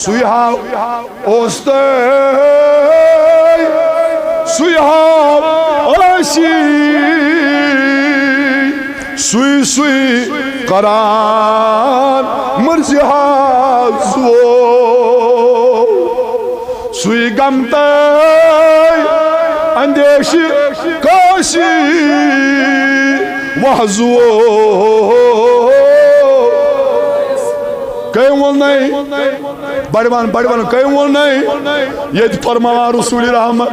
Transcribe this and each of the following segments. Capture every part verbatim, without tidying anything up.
سُے ہاو اوس تہٕ سُے ہاو ٲسی، سُے سُے قرآن مرزِ ہاو زُو۔ سُے غم تہٕ اندیشہِ کٲشہِ وۄزُو۔ کٔمۍ ووٚن نَے؟ بڑوان، بڑوان، کٔمۍ ووٚن نَے؟ ییٚتہِ فرماوان رسول رحمت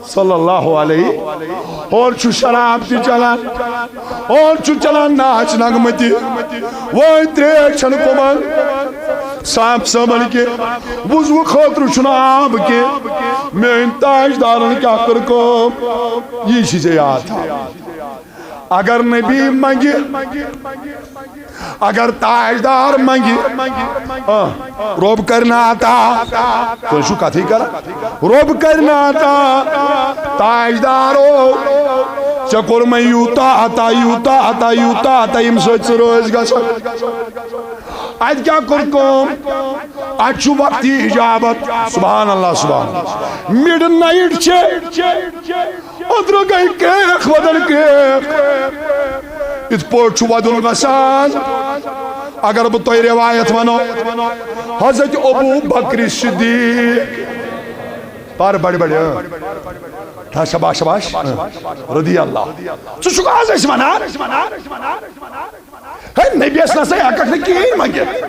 صلی اللہ علیہ۔ اورٕ چھُ شراب تہِ چلان، اورٕ چھُ چلان ناچ نغمہٕ تہِ۔ وۄنۍ ترٛیش چھَنہٕ کٕمَن؟ صاحب صٲبن کہِ وضوٗ خٲطرٕ چھُنہٕ آب کینٛہہ۔ میٲنۍ تاجدارن کیٛاہ کٔر کٲم؟ یی چھِ ژےٚ یاد تھاوٕنۍ۔ اگر نبی منگہِ، اگر تاجدار منگہِ، آ، رۄب کرِ نہٕ عطا۔ تُہۍ چھِو کتھٕے کران۔ رۄب کرِ نہٕ عطا۔ تاجدارو، ژےٚ کوٚر مےٚ یوٗتاہ عطا، یوٗتاہ عطا، یوٗتاہ عطا، ییٚمہِ سۭتۍ ژٕ رٲضۍ گژھکھ۔ اتہِ کیٛاہ کوٚر کٲم؟ اتہِ چھُ وقتی اجابت۔ سبحان اللہ، سبحان اللہ۔ مڈ نائٹ چھِ، أنٛدرٕ گٔے کرٛیکھ، ودن کرٛیکھ۔ یِتھ پٲٹھۍ چھُ ودُن گژھان۔ اگر بہٕ تۄہہِ روایت ونو، حضرت ابو بکر صدیق، پر بڑِ بڑِ، اۭں۔ ہا، شاباش، شاباش، اۭں۔ رضی اللہ۔ ژٕ چھُکھ آز اَسہِ ونان؟ ہے، نبیَس نسا ہٮ۪ککھ نہٕ کِہیٖنۍ منٛگِتھ۔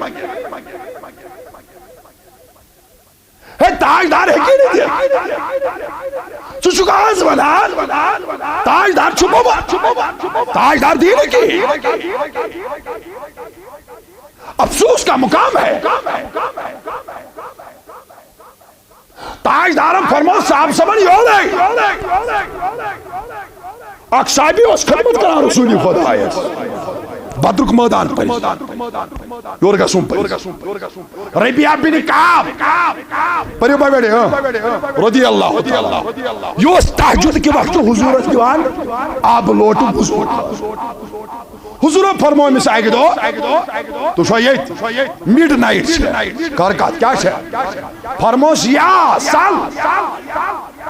ہے، تاجدار ہیٚکی نہٕ دِتھ۔ ژٕ چھُکھ آز ونان، تاجدار چھُ بوٚبُر۔ تاجدار دی نہٕ کِہیٖنۍ۔ افسوس کا مقام ہے۔ تاجدارن فرموو صاحب صٲبن یورے۔ اکھ صحابی اوس خدمت کران رسول خدایس۔ بدرُک مٲدان پٔرِتھ۔ یورٕ گژھُن پٔرِتھ۔ ربیعہ بن کعب۔ پٔرِو بھائی بیٹھے، ہاں۔ رضی اللہ تعالیٰ۔ یہِ اوس تہجد کہِ وقتہٕ حضوٗرس دِوان آبہٕ لوٹہٕ وضوٗ۔ حضوٗرن فرموو أمِس اَکہِ دۄہ، تُہۍ چھِوا ییٚتہِ؟ مڈ نائٹ چھِ۔ کر کتھ، کیٛاہ چھےٚ؟ فرموس، یا سل،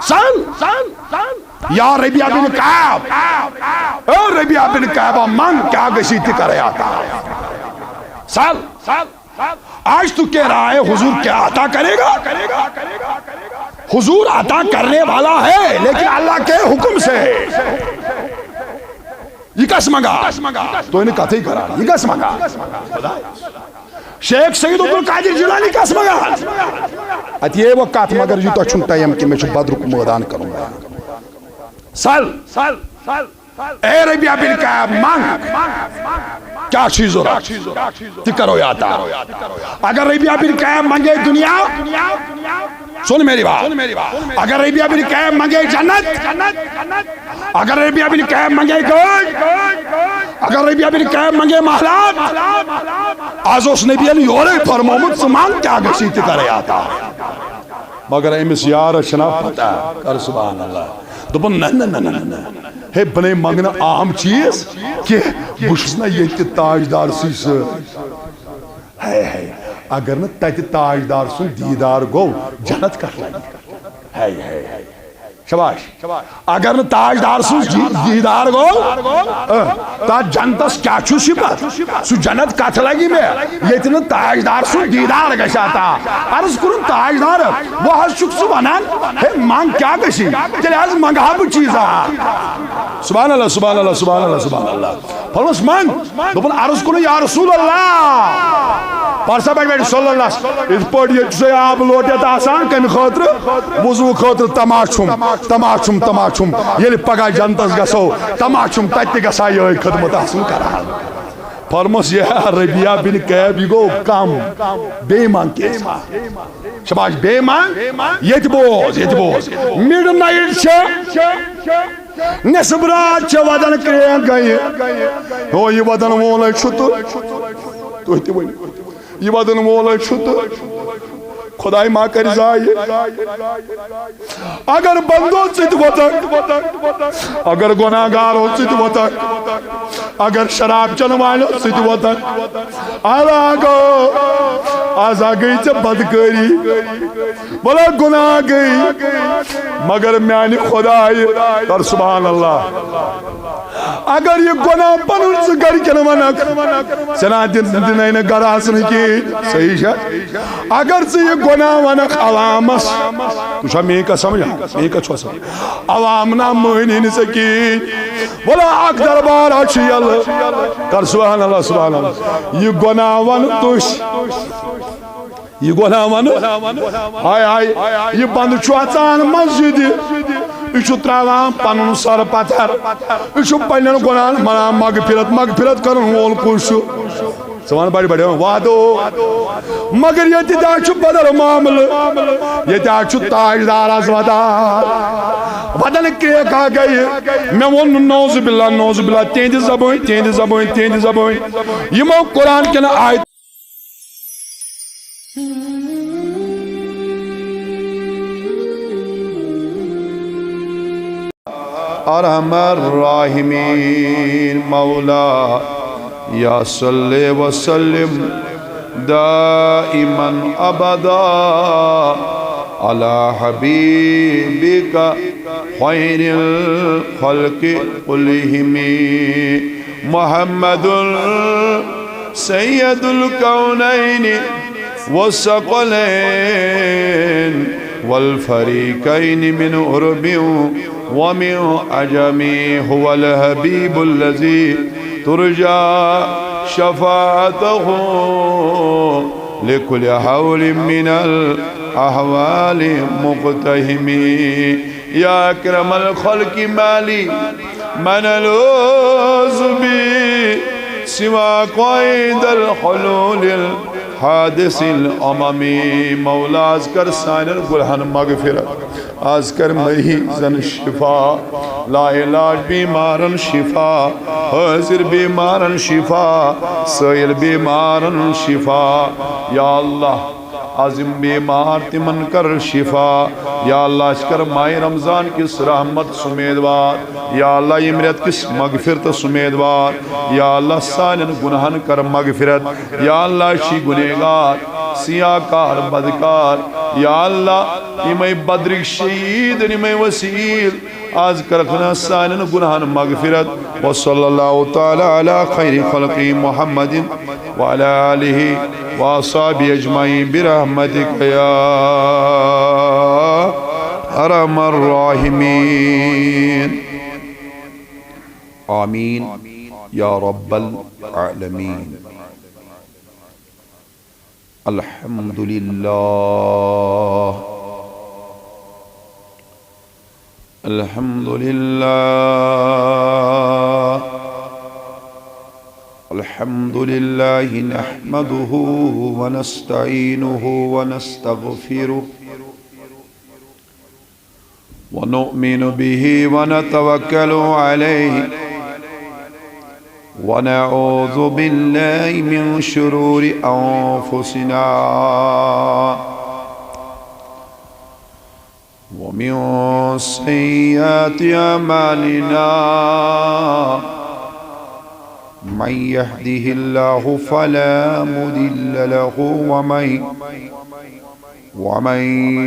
سل، یا ربیعہ بن کعب، اے ربیعہ بن کعب، منگ، کیا گژھی تہِ کرے عطا۔ سل، آج تو کہہ رہا ہے حضور کیا عطا کرے گا؟ حضور عطا کرنے والا ہے، لیکن اللہ کے حکم سے۔ یہِ کس منگا؟ تُہۍ نہٕ کتھٕے کران۔ یہِ کس منگا؟ شیخ سید عبدالقادر جیلانی کس منگا؟ اتہِ یہِ وۄنۍ کتھ، مگر یوٗتاہ چھُنہٕ ٹایم کہِ مےٚ چھُ بدرُک مٲدان کرُن بیان۔ سل، اے ربیعہ بن کعب، منگ، کیا چھُے ضروٗرت؟ تہِ کرو عطا۔ اگر ربیعہ بن کعب منگے دنیا، سن میری بات۔ اگر ربیعہ بن کعب منگے جنت، اگر ربیعہ بن کعب منگے گٲڑۍ، اگر ربیعہ بن کعب منگے محلات، از اوس نبی یورے فرمومُت، ژٕ منگ، کیا گژھی تہِ کرے عطا۔ مگر أمِس یارس چھنا پتہ، کر سبحان اللہ۔ دوٚپُن، نہ، نہ، نہ۔ ہے، بہٕ نے منگنہٕ عام چیز کینٛہہ، بہٕ چھُس نہ ییٚتہِ تہِ تاجدار سٕے سۭتۍ۔ ہے، ہے، اگر نہٕ تتہِ تاجدار سُنٛد دیٖدار گوٚو، جنت کتھ لگہِ؟ ہے، ہے، ہے۔ شاباش۔ اگر نہٕ تاجدار سُنٛد جی-، دیٖدار گوٚو، اہ، تتھ جنتس کیٛاہ چھُ صفت؟ سُہ جنت کتھ لگہِ مےٚ، ییٚتہِ نہٕ تاجدار سُنٛد دیٖدار گژھِ عطا؟ عرض کوٚرُن، تاجدار، وۄنۍ حظ چھُکھ ژٕ ونان، ہے، منگ کیٛاہ گژھی؟ تیٚلہِ حظ منگہٕ ہا بہٕ چیٖزا۔ سبحان اللہ، سبحان اللہ، سبحان اللہ، سبحان اللہ۔ فرموس، من؟ دوٚپُن، عرض کوٚرُن، یا رسول اللہ۔ پرسا بیٹھ بیٹھ صلی اللہ۔ یِتھ پٲٹھۍ ییٚتہِ چھُ سُے آب لوٹِتھ آسان، کَمہِ خٲطرٕ؟ وضوٗ خٲطرٕ۔ تماچھُم، تماچھُم، تماچھُم۔ ییٚلہِ پگاہ جنتس گژھو، تماچھُم تتہِ تہِ گژھا یِہوٚے خدمت آسُن کران۔ فرموس، یا ربیعہ بن کعب، یہِ گوٚو کم، بیٚیہِ منگ کینٛژھا۔ شاباش، بیٚیہِ منگ، ییٚتہِ بوز، ییٚتہِ بوز۔ مڈ نائٹ چھےٚ، نصف رات چھےٚ، ودن کرٛیکھ گٔیہِ۔ ہو، یہِ ودن وولے چھُ تہٕ تُہۍ تہِ ؤنِو۔ یہِ ودن وولے چھُ تہٕ خداے ما کر ضایع۔ اگر بندو ژٕ تہِ وۄتھکھ، اگر گۄناہ گارو ژٕ تہِ وۄتھکھ، اگر شراب چٮ۪ن والو ژٕ تہِ وۄتھکھ، آلا گو، آزا گٔے ژےٚ بدکٲری، ولا گۄناہ گٔے، مگر میانہِ خدایہِ کر سبحان اللہ۔ اگر یہِ گۄناہ پنُن ژٕ گرِکٮ۪ن ونکھ، ژےٚ نا دِن، دِنَے نہٕ گرٕ آسنہٕ کِہیٖنۍ، صحیح چھا؟ اگر ژٕ یہِ گۄناہ ونکھ عوامس، ژٕ چھا میٛٲنۍ کتھ سمجھان؟ میٛٲنۍ کتھ چھُوا سمجھان؟ عوام نا مٲنی نہٕ ژےٚ کِہیٖنۍ۔ ولا اکھ دربار چھُ یلہٕ۔ کر سبحان اللہ، سبحان اللہ۔ یہِ گۄناہ ون تُہۍ۔ یہِ گۄناہ ونہٕ۔ ہاے ہاے، یہِ بندٕ چھُ اژان مسجدِ، یہِ چھُ تراوان پنُن سر پتھر، یہِ چھُ پننٮ۪ن گۄناہن ونان مغفرت، مغفرت کرن وول کُس چھُ؟ ژٕ ون بڑِ بڑِ وادو۔ مگر ییٚتہِ تہِ چھُ بدل معاملہٕ، ییٚتہِ چھُ تاجدار از ودان، ودان کرٛیک ہا گٔیہِ۔ مےٚ ووٚن نہٕ نعوذ باللہ، نعوذ باللہ، تِہنٛدِ زبٲنۍ، تِہنٛدِ زبٲنۍ، تِہنٛدِ زبٲنۍ۔ یِمو قرآن کٮ۪ن آیت ارحم الراحمین مولا، یا صلی وسلم دائما ابدا علی حبیبک خیر الخلق کلہم محمد سید الکونین والثقلین والفریقین من عرب ومن عجم، هو الحبیب الذی ترجی شفاعته لکل هول من الاحوال مقتحم۔ یا اکرم الخلق ما لی من العذ بی سواک عند الحلول الحادث الامم۔ مولا، از کر سانٮ۪ن گناہن مغفرت، از کر مریضن شفا، لا علاج بیمارن شفا، حاضر بیمارن شفا، سائل بیمارن شفا۔ یا اللہ، از یِم بیمار تِمن کر شفا۔ یا اللہ، أسۍ کر ماہِ رمضان کِس رحمتس امیدوار۔ یا اللہ، ییٚمہِ رٮ۪تہٕ کِس مغفرتس امیدوار۔ یا اللہ، سانٮ۪ن گناہن کر مغفرت۔ یا اللہ، أسۍ چھِ گنہگار، سیاہ کار، بدکار۔ یا اللہ، یِمے بدرٕکۍ شہیٖد، یِمے وسیٖل، از کرکھ نا سانٮ۪ن گناہن مغفرت۔ وصلی اللہ تعالی علی خیر خلقہ محمد وعلی آلہ واصحابہ اجمعین برحمتک یا ارحم الراحمین۔ آمین یا رب العالمین۔ الحمد لله. الحمد لله. الحمد لله نحمده ونستعينه ونستغفره ونؤمن به ونتوكل عليه ونعوذ بالله من شرور أنفسنا ومن سيئات أعمالنا. من يهده الله فلا مضل له ومن ومن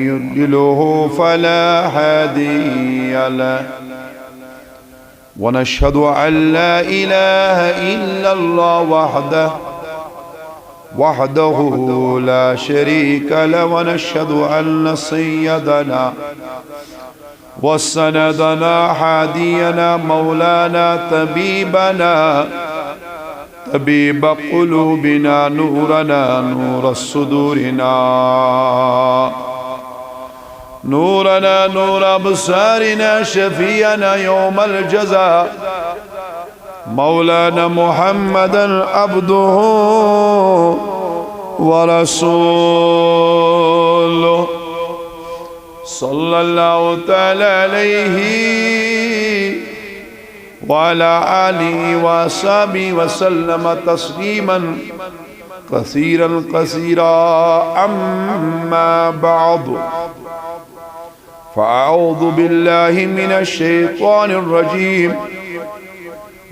يضلله فلا هادي له. ونشهد أن لا إله إلا الله وحده، وحده لا شريك له، ونشهد أن سيدنا وسندنا هادينا مولانا طبيبنا طبيب قلوبنا، نورنا نور صدورنا، نورنا نور أبصارنا، شفيعنا يوم الجزاء، مولانا محمدا عبده ورسوله، صلى الله تعالى عليه وعلى آله وأصحابه وسلم تسليما كثيرا كثيرا. أما بعد، فأعوذ بالله من الشيطان الرجيم.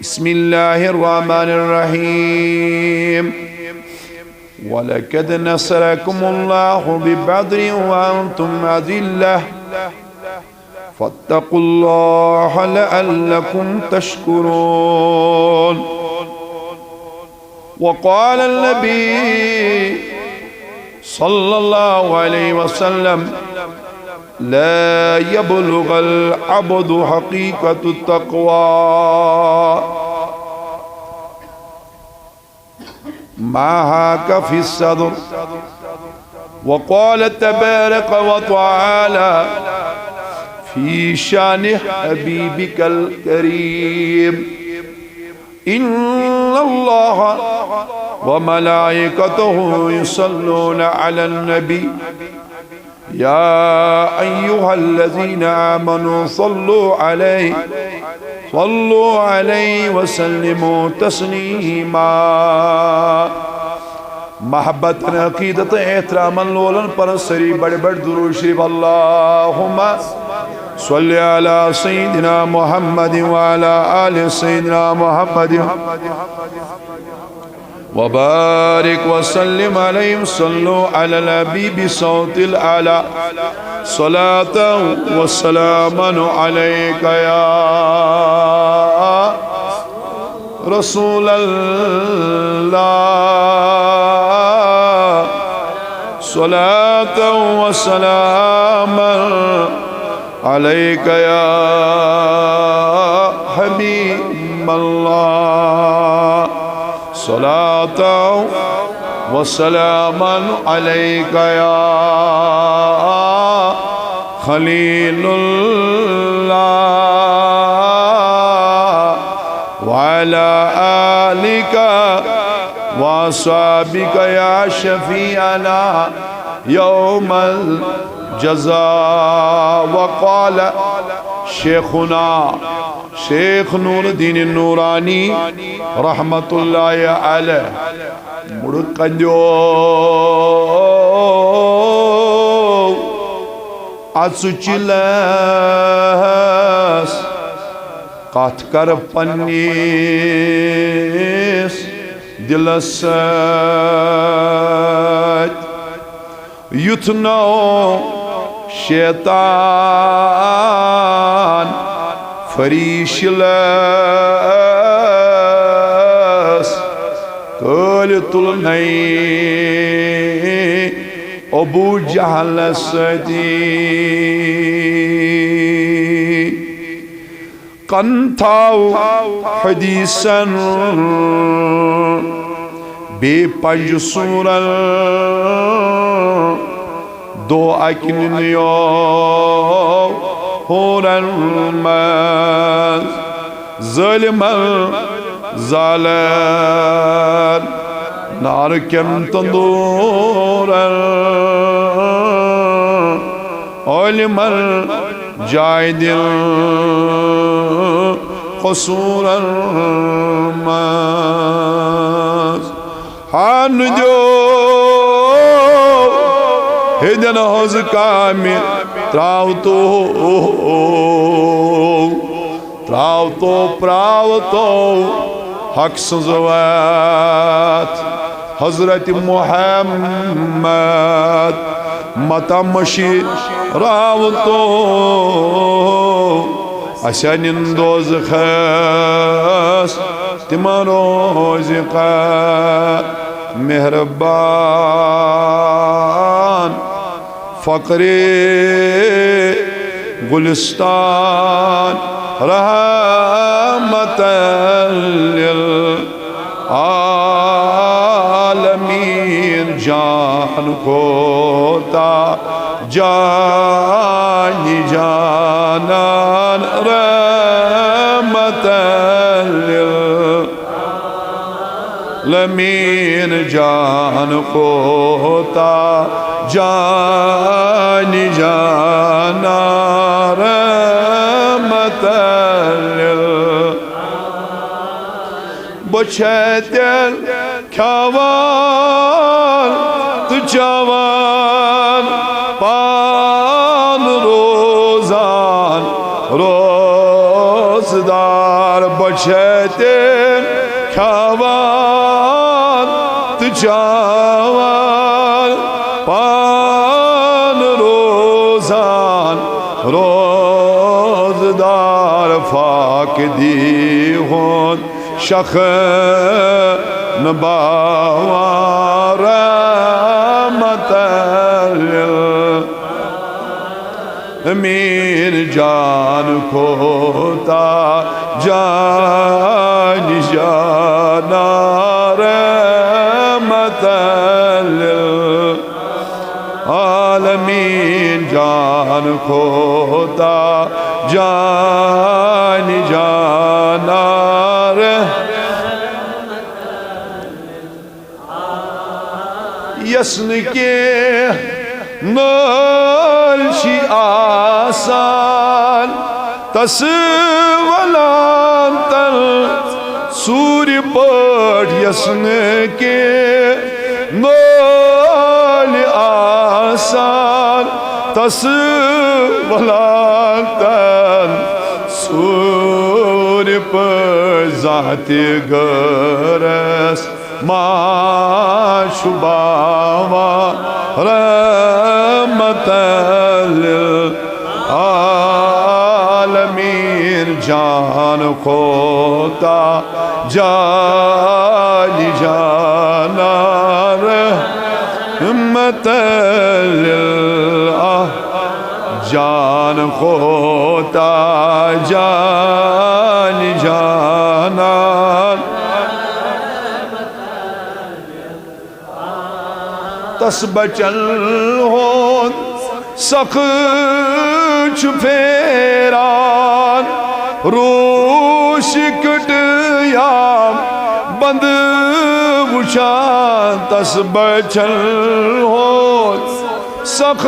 بسم الله الرحمن الرحيم. ولقد نصركم الله ببدر وأنتم أذلة، فاتقوا الله لعلكم تشكرون. وقال النبي صلى الله عليه وسلم: لا يبلغ العبد حقيقة التقوى ما هاك في الصدر. وقال تبارك وتعالى في شأن حبيبك الكريم: إن الله وملائكته يصلون على النبي، يا أيها الذين آمنوا صلوا عليه، صلوا عليه وسلموا تسليما. محبت، عقیدت، احترام لولن پر سری بڑ بڑ درود شریف۔ اللهم صل على سيدنا محمد وعلى آل سيدنا محمد وبارك وسلم عليهم. صلوا على الحبيب صوت الأعلى. صلاة وسلاما عليك يا رسول الله، صلاة وسلاما عليك يا حبيب الله، صلاة وسلاما عليك يا خليل الله، وعلى آلك وأصحابك يا شفيعنا يوم الجزاء. وقال شيخنا شيخ نور الدين النوراني رحمة الله عليه، مُڑٕ کندیو اژٕ چِلس، کتھ کر پننِس دِلس سۭتۍ۔ یُتھ نو شیطان فریشلس کٲلۍ تُلنَے ابو جہلس سۭتی۔ کن تھاو حدیثن بے پنج سورن، دو اکنیو ہورن من ظالمن زالن نار کٮ۪ن تندوٗرن، عٲلمن جایہِ دِل قصوٗرن منٛز۔ ہان دیو ہیٚدٮ۪ن ہٕنٛز کامہِ ترٛاو تو۔ ترٛاو تو، پرٛاو تو حق سٕنٛز وَتھ۔ حضرت محمد متمشی راو تو اسہِ نِن دوزخس تِمن روزِ قا مہربان۔ فقرِ گلستان رحمت للعالمین، جان کوتا جانی جانان رحمت لل لمین جان کوتا جانی جانا رحمت لل۔ بہٕ چھَے تیٚلہِ کھٮ۪وان تہٕ چٮ۪وان۔ شخ نباوان رحمت لل امین جان کھوتا جان جانا رحمت لل عالمین جان کھوتا جان جانا رحمت یس نہٕ کینٛہہ نٲلۍ چھِ آسان، تس ولان تن سوٗرِ پٲٹھۍ۔ یس نہٕ کینٛہہ نٲلۍ آسان، تس ولان تن سوٗرِ پٲٹھۍ۔ زانٛہہ تہِ غٲرس ما چھُ باوان رحمت للعالمین جان کھوتا جان جانا رحمت للع جان کھوتا جان جانا تس بچن ہُنٛد سخ چھُ پھیران، روٗس کیُتھ یا بند وٕچھان۔ تس بچن ہُنٛد سخ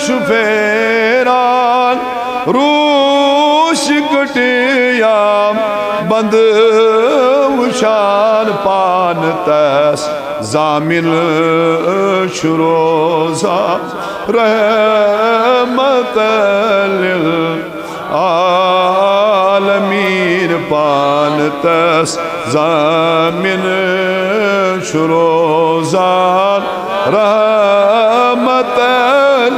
چھُ پھیران، روٗس کیُتھ یا بند وٕچھان۔ پان تس ضامن چھُ روزان رحمت للعالمین۔ پان تس ضامن چھُ روزان رحمت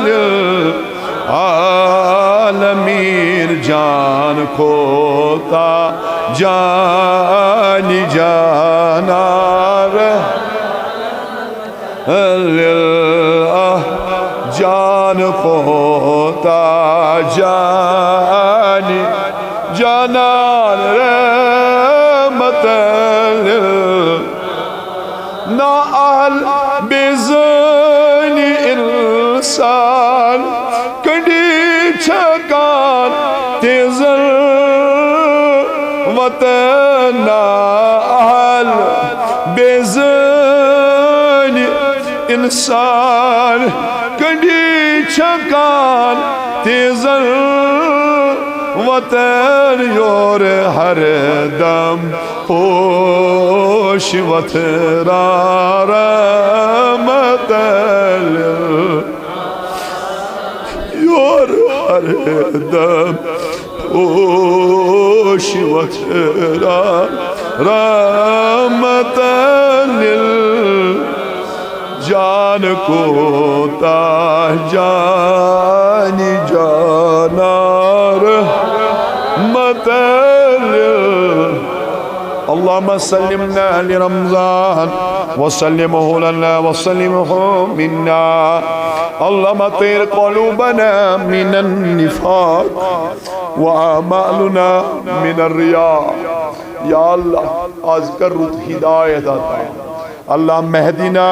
للعالمین۔ جان کھوتا جان جانا رحمت للع جان کھوتا جان جانا رحمت لل نا اہل بے زٲنی انسان کنڈی چھکان تیزن وطن۔ نا اہل بے زٲنۍ انسان کنڈی چھکان تیزن وطن۔ یور ہر دم پوش وتھرا رحمت لل۔ یور ہر دم پوش وتھرا رحمت لل۔ جان کوتاہ جان جانا رحمت لل۔ اللهم سلمنا لرمضان وسلمه لنا وسلمه منا۔ اللهم طهر قلوبنا من النفاق وأعمالنا من الرياء۔ یا اللہ، از کر رُت ہدایت عطا۔ اللهم اهدنا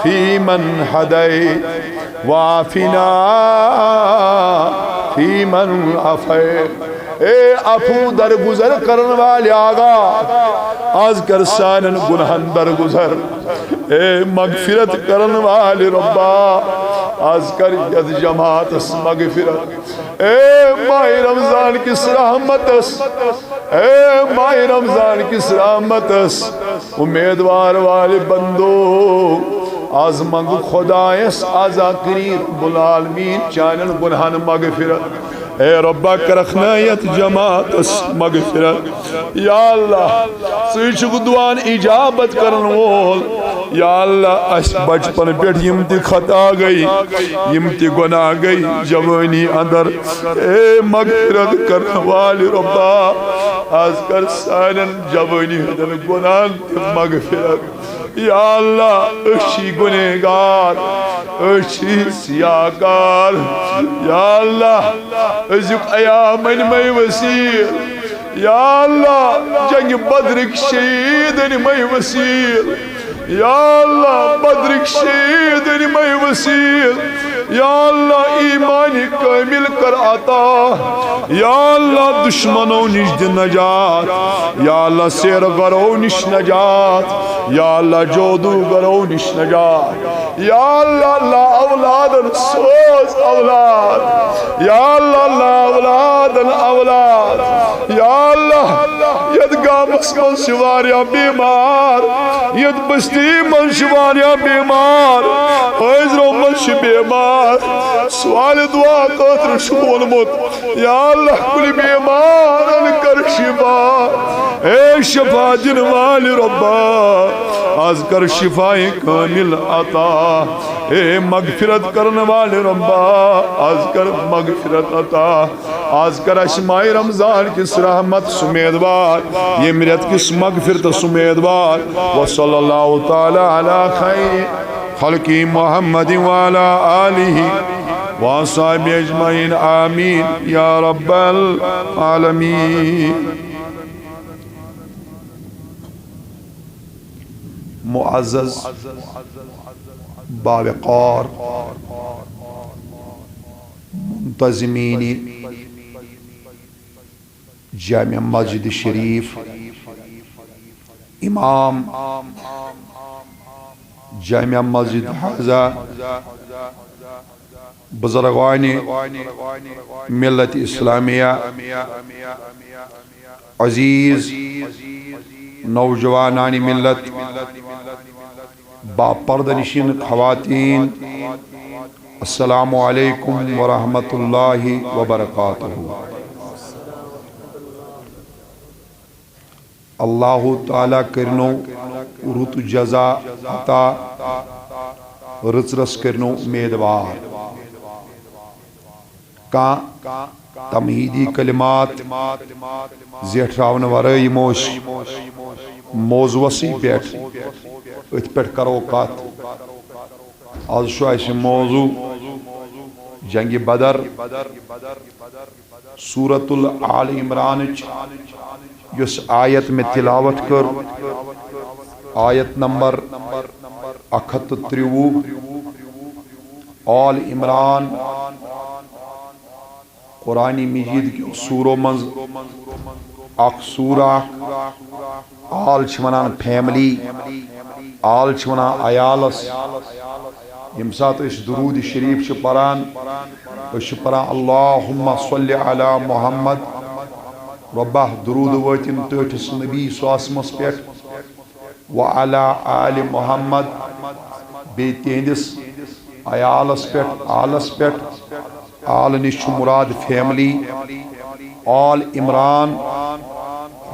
فيمن هديت وعافنا فيمن عافيت۔ اے عفو درگزر کرن والے آقا، از کر سانن گناہن درگزر۔ اے مغفرت کرن والے ربا، از کر یتھ جماعتس مغفرت۔ اے ماہ رمضان کس رحمتس، اے ماہ رمضان کس رحمتس، امیدوار والے بندو، از منگ خدایس عزا کری رب العالمین چانن گناہن مغفرت۔ اے ربا، کرکھ نا یتھ جماعتس مغفرت۔ یا اللہ، ژٕے چھُکھ دعان اجابت کرن وول۔ یا اللہ، اسہِ بچپن پٮ۪ٹھ یِم تہِ خطا گٔے، یِم تہِ گۄناہ گٔے جوٲنی اندر، اے مغفرت کرن والہِ رۄبا، از کر سانٮ۪ن جوٲنی ہٕنٛدٮ۪ن گۄناہن تہِ مغفرت۔ یا اللہ، أسۍ چھِ گۄنہگار، أسۍ چھِ سیاہ کار۔ یا اللہ، أزیُک ایام أنۍ مَے وسیٖل۔ یا اللہ، جنگِ بدرٕکۍ شہیٖد أنۍ مَے وسیٖل۔ یا اللہ، بدرٕکۍ شہیٖد أنۍ مَے وسیٖل۔ یا اللہ، ایمان کامل کر عطا۔ یا اللہ، دشمنو نِش دِ نجات۔ یا اللہ، سیر گرو نِش نجات۔ یا اللہ، جادو گرو نِش نجات۔ یا اللہ، لا اولادن سوز اولاد۔ یا اللہ، لا اولادن اولاد۔ یا اللہ، یتھ گامس منٛز چھِ واریاہ بیمار، یتھ بستی منٛز چھِ واریاہ بیمار، حٲضرو منٛز چھِ بیمار، سوالہِ دعا خٲطرٕ چھُ ووٚنمُت۔ یا اللہ، کُلہِ بیمارن کر شفا۔ اے شفا دِن والہِ رۄبا، از کر شفاے کامل عطا۔ اے مغفرت کرن والہِ رۄبا، از کر مغفرت عطا۔ از کر اسہِ ماہِ رمضان کِس رحمتس اُمیدوار، ییٚمہِ رٮ۪تہٕ کِس مغفرتس اُمیدوار۔ وصلی اللہ تعالی علی خیر خلقہ محمد وعلی آلہ وأصحابہ أجمعين، آمين يا رب العالمين. معزز، باوقار منتظمین جامع مسجد شریف، امام جامع مسجد حضا، بزرگان ملت اسلامیہ، عزیز نوجوانان ملت، با پردہ نشین خواتین، السلام علیکم ورحمۃ اللہ وبرکاتہ۔ اللہ تعالیٰ کرنو رُت جزا عطا، رٕژرس کرنو امیدوار۔ کانٛہہ تمہیدی کلمات زیٹھراونہٕ ورٲے یِمو أسۍ موضوعسٕے پٮ۪ٹھ، أتھۍ پٮ۪ٹھ کرو کتھ۔ از چھُ اسہِ موضوع جنگِ بدر۔ سورۃ آل عمرانٕچ یۄس آیت مےٚ تلاوت کٔر، آیت نمبر اکھ ہتھ تہٕ ترٛوُہ، آل عمران، قرآن مجید کیو سورو منٛز اکھ سورہ اکھ۔ آل چھِ ونان فیملی، آل چھِ ونان عیالس۔ ییٚمہِ ساتہٕ أسۍ درود شریف چھِ پران، أسۍ چھِ پران اللہم صلی علی محمد، رۄبہ درود وٲتِن ٹٲٹھِس نبی سواسمس پٮ۪ٹھ، وعلی آل محمد، بیٚیہِ تِہنٛدِس عیالس پٮ۪ٹھ، آلس پٮ۪ٹھ۔ آل نِش چھُ مراد فیملی۔ آل عمران،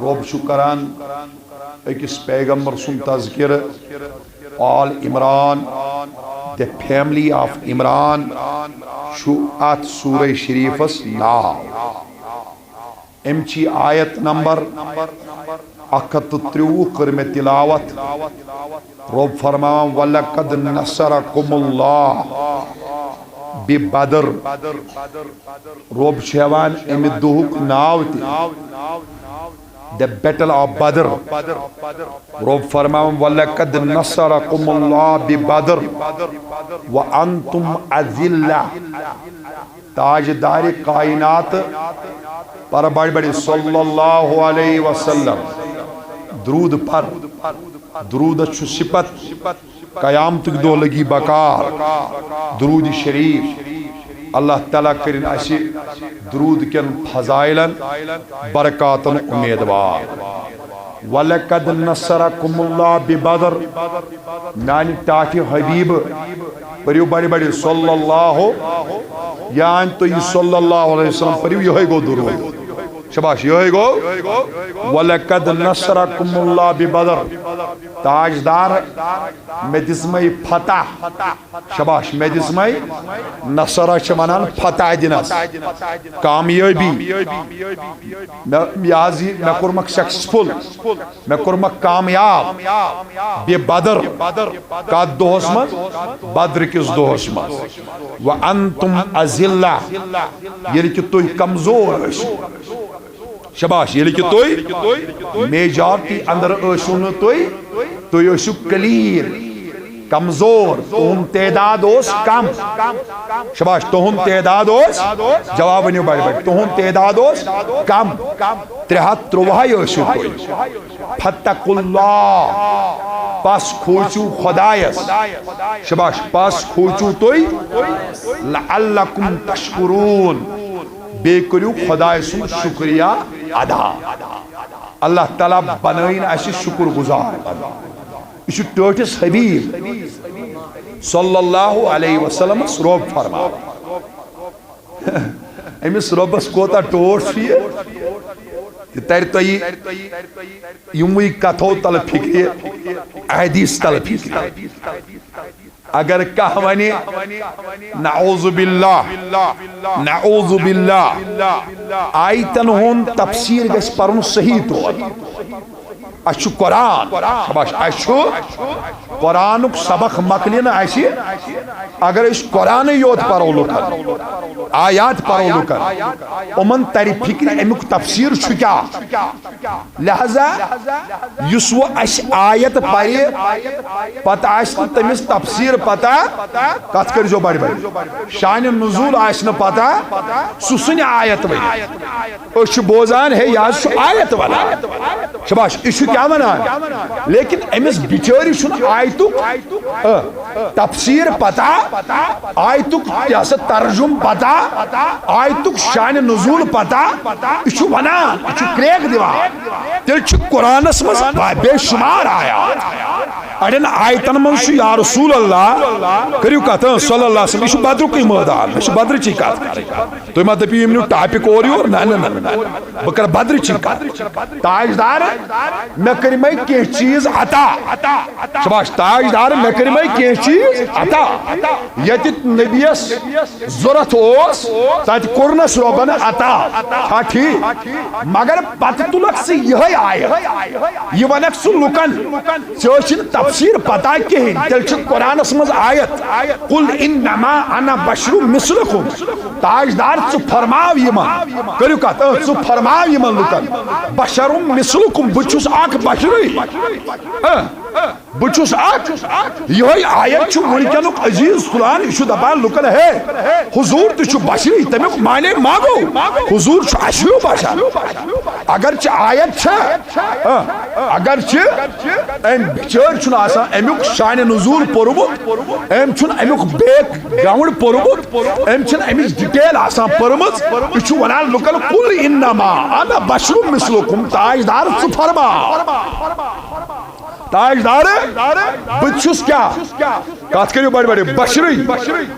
رۄب چھُ کران أکِس پیغمبر سُنٛد تذکرٕ۔ آل Imran, the family of Imran, چھُ اتھ سورہ شریفس ناو۔ امچی آیت نمبر اکھ ہتھ تہٕ ترٛوُہ کٔر مےٚ تلاوت۔ رۄب فرماوان، "وَلَقَدْ نَصَرَكُمُ اللَّهُ بِبَدْرٍ۔" رۄب چھُ ہٮ۪وان امہِ دۄہُک ناو تہِ، the Battle of Badr۔ رۄب فرماوان، "وَلَقَدْ نَصَرَكُمُ اللَّهُ بِبَدْرٍ وَأَنْتُمْ أَذِلَّةٌ۔" تاجدار کائنات، پر بڑ بڑ صلی اللہ علیہ وسلم۔ درود پر، درود چھُ صفت، قیامتک دۄہ لگی بکار۔ درود شریف، اللہ تعالیٰ کرن اسہِ درود کٮ۪ن فضائلن برکاتن امیدوار۔ وَلَقَدْ نَصَرَكُمُ اللَّهُ بِبَدْرٍ۔ میانہِ ٹاٹھہِ حبیب، پٔرِو بڑِ بڑِ صلی اللہ، یا تُہۍ صلی اللہ علیہ وسلم پٔرِو، یِہوٚے گوٚو درود۔ شاباش، یہے گو۔ وَلَقَدْ نَصَرَكُمُ اللَّهُ بِبَدْرٍ۔ تاجدار، مےٚ دِژمَے فتح۔ شاباش، مےٚ دِژمَے، نصرہ چھِ وَنان فتح دِنَس، کامیٲبی۔ مےٚ، یہِ حظ یہِ، مےٚ کوٚرمَکھ successful، مےٚ کوٚرمَکھ کامیاب۔ بِبَدْرٍ، کَتھ دۄہَس منٛز؟ بدر کِس دۄہَس منٛز۔ وَأَنْتُمْ أَذِلَّةٌ، ییٚلہِ کہِ تُہۍ کمزور ٲسِو۔ شاباش، ییٚلہِ کہِ تُہۍ majority اندر ٲسِو نہٕ تُہۍ، تُہۍ ٲسِو کلیل، کمزور، تُہُنٛد تعداد اوس کم۔ شاباش، تُہُنٛد تعداد اوس، جواب ؤنِو بڑِ بڑِ، تُہُنٛد تعداد اوس کم۔ ترٛےٚ ہتھ تُرٛواہے ٲسِو تُہۍ۔ فَاتَّقُوا اللَّهَ، پس کھوٗژِو خۄدایس۔ شاباش، پس کھوٗژِو تُہۍ۔ لَعَلَّكُمْ تَشْكُرُونَ، بیٚیہِ کٔرِو خۄداے سُنٛد شُکریہ ادا۔ اللہ تعالیٰ بنٲیِن اَسہِ شُکُر گُزار۔ یہِ چھُ ٹٲٹھِس حبیب صلی اللہ علیہ وسلمس رۄب فرماوان۔ أمِس رۄبس کوتاہ ٹوٹھ چھُ یہِ، تہِ ترِ تۄہہِ یِموٕے کتھو تل فِکرِ، احادیث تل فِکرِ۔ اگر کانٛہہ ونہِ، نعوذ باللہ، نعوذ باللہ، آیتن ہُنٛد تفسیر گژھِ پرُن صحیح طور۔ اسہِ چھُ قرآن، شاباش، اسہِ چھُ قرآنُک سبق مۄکلہِ نہٕ اسہِ، اگر أسۍ قرآنٕے یوت پرو لُکن، آیات پرو لُکن، یِمن ترِ فِکرِ امیُک تفسیر چھُ کیٛاہ۔ لہذا یُس وۄنۍ اسہِ آیت پرِ، پتہٕ آسہِ نہٕ تٔمِس تفسیر پتہ، کتھ کٔرۍزیو بڑِ بڑِ، شانِ نزول آسہِ نہٕ پتہ، سُہ ژھٕنہِ آیت ؤنِتھ۔ أسۍ چھِ بوزان، ہے، یہِ حظ چھُ آیت ونان۔ شاباش، یہِ چھُ کیٛاہ ونان؟ لیکن أمِس بِچٲرِس چھُنہٕ آیتُک، آ، تفسیر پتہ، آیتُک یہِ ہسا ترجم پتہ، آیتُک شانِ نزول پتہ، یہِ چھُ ونان، یہِ چھُ کرٛیک دِوان۔ تیٚلہِ چھُ قرآنس منٛز بے شمار آیات۔ اڑٮ۪ن آیتن منٛز چھُ یا رسول اللہ، کٔرِو کتھ، اۭں، صلی اللہ علیہ وسلم، یہِ چھُ بدرُکُے مٲدان، مےٚ چھِ بدرٕچی کتھ کرٕنۍ۔ تُہۍ ما دٔپِو یِم نیوٗ ٹاپک اورٕ یور؟ نہ، نہ، نہ، نہ، نہ۔ بہٕ کرٕ بدرٕچی کتھ۔ تاجدار، مےٚ کٔرۍ مےٚ کینٛہہ چیٖز عطا۔ شاباش، تاجدار، مےٚ کٔرۍ مےٚ کینٛہہ چیٖز عطا۔ ییٚتہِ نبیَس ضوٚرتھ اوس، تتہِ کوٚرنس رۄبن عطا۔ چھا ٹھیٖک؟ مگر پتہٕ تُلکھ ژٕ یِہے آیت، یہِ ونکھ ژٕ لُکن، ژےٚ ٲسِن تفسیر پتہ کِہیٖنۍ، تیٚلہِ چھِ قرآنس منٛز آیت، "قل انما انا بشر مثلکم"۔ تاجدار، ژٕ فرماو یِمن، کٔرِو کتھ، اۭں، ژٕ فرماو یِمن لُکن، "بشر مثلکم"، بہٕ چھُس اکھ بشرٕے۔ اۭں، بہٕ چھُس اکھ۔ یِہوٚے آیت چھُ وٕنکیٚنُک عزیز تُلان، یہِ چھُ دپان لُکن، ہے، حضور تہِ چھُ بشری، تمیُک معنی ما گوٚو؟ حضور چھُ اَسہِ ہیوٗ بشر۔ اگرچہِ آیت چھےٚ، آ، اگرچہِ أمۍ بِچٲرۍ چھُنہٕ آسان امیُک شانِ نزول پوٚرمُت، أمۍ چھُنہٕ امیُک background پوٚرمُت، أمۍ چھِنہٕ امِچ detail آسان پٔرمٕژ، یہِ چھُ ونان لُکن، "قل انما انا بشر مثلکم"، تاجدار، ژٕ فرما۔ تاجدار، بہٕ تہِ چھُس کیٛاہ؟ کتھ کٔرِو بڑِ بڑِ، بشرٕے۔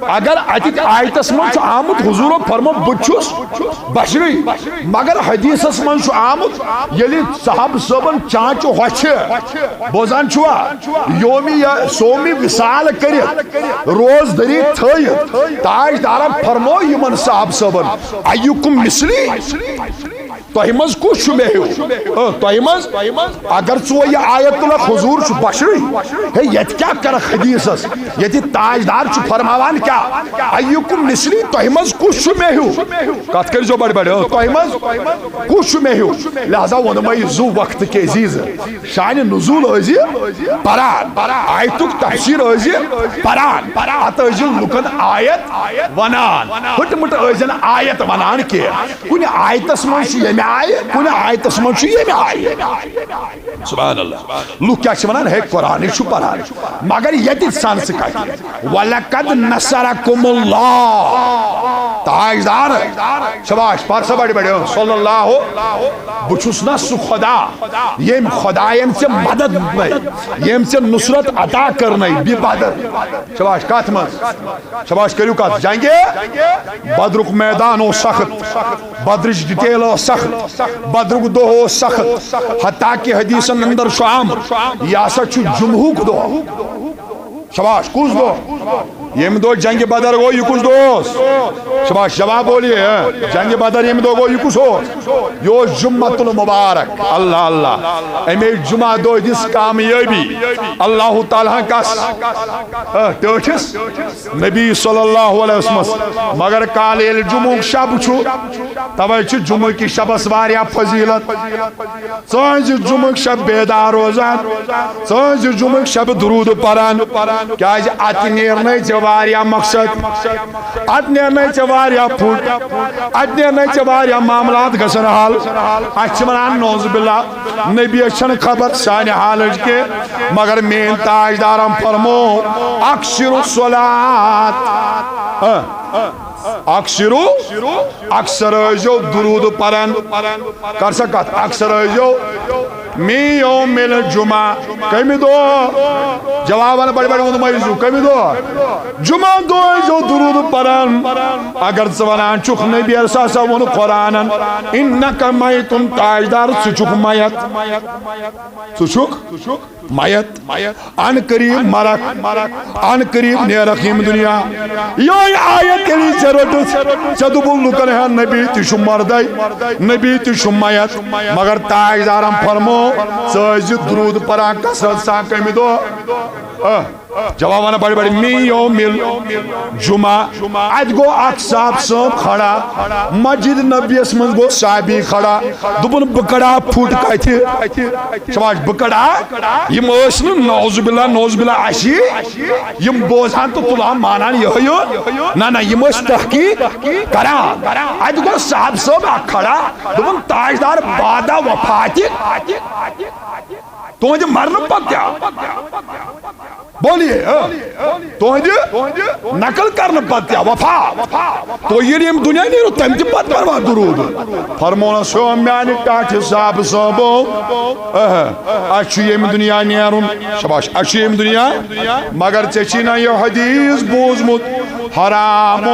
اگر اتہِ آیتس منٛز چھُ آمُت، حضوٗرو فرمو، "بہٕ تہِ چھُس بشرٕے"، مگر حدیثس منٛز چھُ آمُت، ییٚلہِ صحابہٕ صٲبن چانچہِ ہۄچھِ، بوزان چھُوا، یومی یا سومی وصال کٔرِتھ، روزدٔری تھٲیِتھ، تاجدارن فرمو یِمن صحابہٕ صٲبن، "ایُکم مثلی"، تۄہہِ منٛز کُس چھُ مےٚ ہیوٗ؟ اۭں، تۄہہِ منٛز؟ اگر ژٕ وۄنۍ یہِ آیت تُلکھ، حضوٗر چھُ بشرٕے۔ ہے، ییٚتہِ کیٛاہ کرکھ حدیثس؟ ییٚتہِ تاجدار چھُ فرماوان کیٛاہ؟ "ایُکم مثلی"، تۄہہِ منٛز کُس چھُ مےٚ ہیوٗ؟ کتھ کٔرۍزیو بڑِ بڑِ، اۭں، تۄہہِ منٛز کُس چھُ مےٚ ہیوٗ؟ لہذا ووٚنمَے، زُو وقت کے عزیز، شانِ نزول ٲسۍ زِ پران، آیتُک تفسیر ٲسۍ زِ پران، پتہٕ ٲسۍ زِ لُکن آیت ونان، ہٕٹہٕ مٕٹہٕ ٲسۍ زِ نہٕ آیت ونان کینٛہہ۔ کُنہِ آیتس منٛز چھُ ییٚمہِ آیہِ، کُنہِ آیتس منٛز چھُ ییٚمہِ آیہِ۔ سبحان اللہ۔ لُکھ کیٛاہ چھِ ونان؟ ہے، قرآنٕے چھُ پران۔ مگر ییٚتہِ ژھن ژٕ کتہِ؟ "ولقد نصرکم اللہ"۔ تاجدار، شاباش، پر سا بڑِ بڑِ، صلی اللہ۔ بہٕ چھُس نا سُہ خدا، ییٚمۍ خدایَن ژےٚ مدد دیُتمَے، ییٚمۍ ژےٚ نصرت عطا کٔرنَے، بِبدر۔ شاباش، کتھ منٛز؟ شاباش، کٔرِو کتھ۔ جنگِ بدرُک میدان اوس سخت، بدرٕچ detail ٲس سخت۔ بدرُک دۄہ اوس سخت، حتیٰ کہ حدیثن اندر چھُ آمُت، یہِ ہسا چھُ جمعہُک دۄہ۔ شاباش، کُس دۄہ؟ ییٚمہِ دۄہ جنگِ بدر گوٚو، یہِ کُس دۄہ اوس؟ شاباش، جواب بولیے، ہاں۔ جنگِ بدر ییٚمہِ دۄہ گوٚو، یہِ کُس اوس؟ یہِ اوس جمعۃ المبارک۔ اللہ اللہ، اَمے جمعہ دۄہ دِژ کامیٲبی اللہ تعالیٰ ہن کس؟ آ، ٹٲٹھِس نبی صلی اللہ علیہ وسلمس۔ مگر کالہٕ ییٚلہِ جمعُک شب چھُ، توے چھُ جمعہ کِس شبس واریاہ فضیلت۔ ژٕ ٲسۍ زِ جمعُک شب بیدار روزان، ژٕ ٲسۍ زِ جمعُک شب درود پران، کیازِ اتہِ نیرنے ژےٚ واریاہ مقصد، اتہِ نیرنے ژےٚ واریاہ پھُٹ، اتہِ نیرنے ژےٚ واریاہ معاملات گژھن حل۔ اسہِ چھِ ونان نعوذ باللہ، نبی چھنہٕ خبر سانہِ حالٕچ کینٛہہ، مگر میٲنۍ تاجدارن فرمو، اکثر الصلاۃ۔ اکثرو، اکثر ٲسۍزیو درود پران۔ کر سا کتھ، اکثر ٲسۍزیو من یوم الجمعہ۔ کمہِ دۄہ؟ جوابن بڑِ بڑِ ووٚنمَے زِ کمہِ دۄہ؟ جمعہ دۄہ ٲسۍزیو درود پران۔ اگر ژٕ ونان چھُکھ نبی ہسا ووٚن قرآنن، انک میتن، تاجدار، ژٕ چھُکھ میت۔ ژٕ چھُکھ میت۔ ان قریب مرکھ، ان قریب نیرکھ ییٚمہِ دُنیا۔ یہے آیت ییٚلہِ ژےٚ رٔٹٕتھ، ژےٚ دوٚپُتھ لُکن، ہے نبی تہِ چھُ مردے، نبی تہِ چھُ میت، مگر تاجدارن فرمو، ژٕ ٲسۍ زِ درود پران کثرت سان کمہِ دۄہ؟ آ، جواب ونان بڑِ بڑِ، من یوم الجمعہ۔ اتہِ گوٚو اکھ صاحب صٲب کھڑا، مسجد نبویس منٛز گوٚو صحابی کھڑا، دوٚپُن، بہٕ کڑا پھُٹ کتھِ؟ شاباش، بہٕ کڑا؟ یِم ٲسۍ نہٕ، نعوذ باللہ، نعوذ باللہ، اَسی یِم بوزان تہٕ تُلان مانان یِہوٚے یوت۔ نہ، نہ، یِم ٲسۍ تحقیق کران۔ اتہِ گوٚو صاحب صٲب اکھ کھڑا، دوٚپُن، تاجدار، بعد وفاتِ تُہنٛدِ مرنہٕ پتہٕ تہِ؟ بولیے، ہاں۔ تُہنٛدِ نقل کرنہٕ پتہٕ تہِ وفا۔ تُہۍ ییٚلہِ ییٚمہِ دُنیا نیرِو، تَمہِ تہِ پتہٕ پروا درود؟ فرمونس، ہو میانہِ ٹاٹھہِ صاحب صٲبو، اہ، اَسہِ چھُ ییٚمہِ دُنیا نیرُن۔ شاباش، اَسہِ چھُ ییٚمہِ دُنیا، مگر ژےٚ چھی نہ یہِ حدیث بوٗزمُت، حرام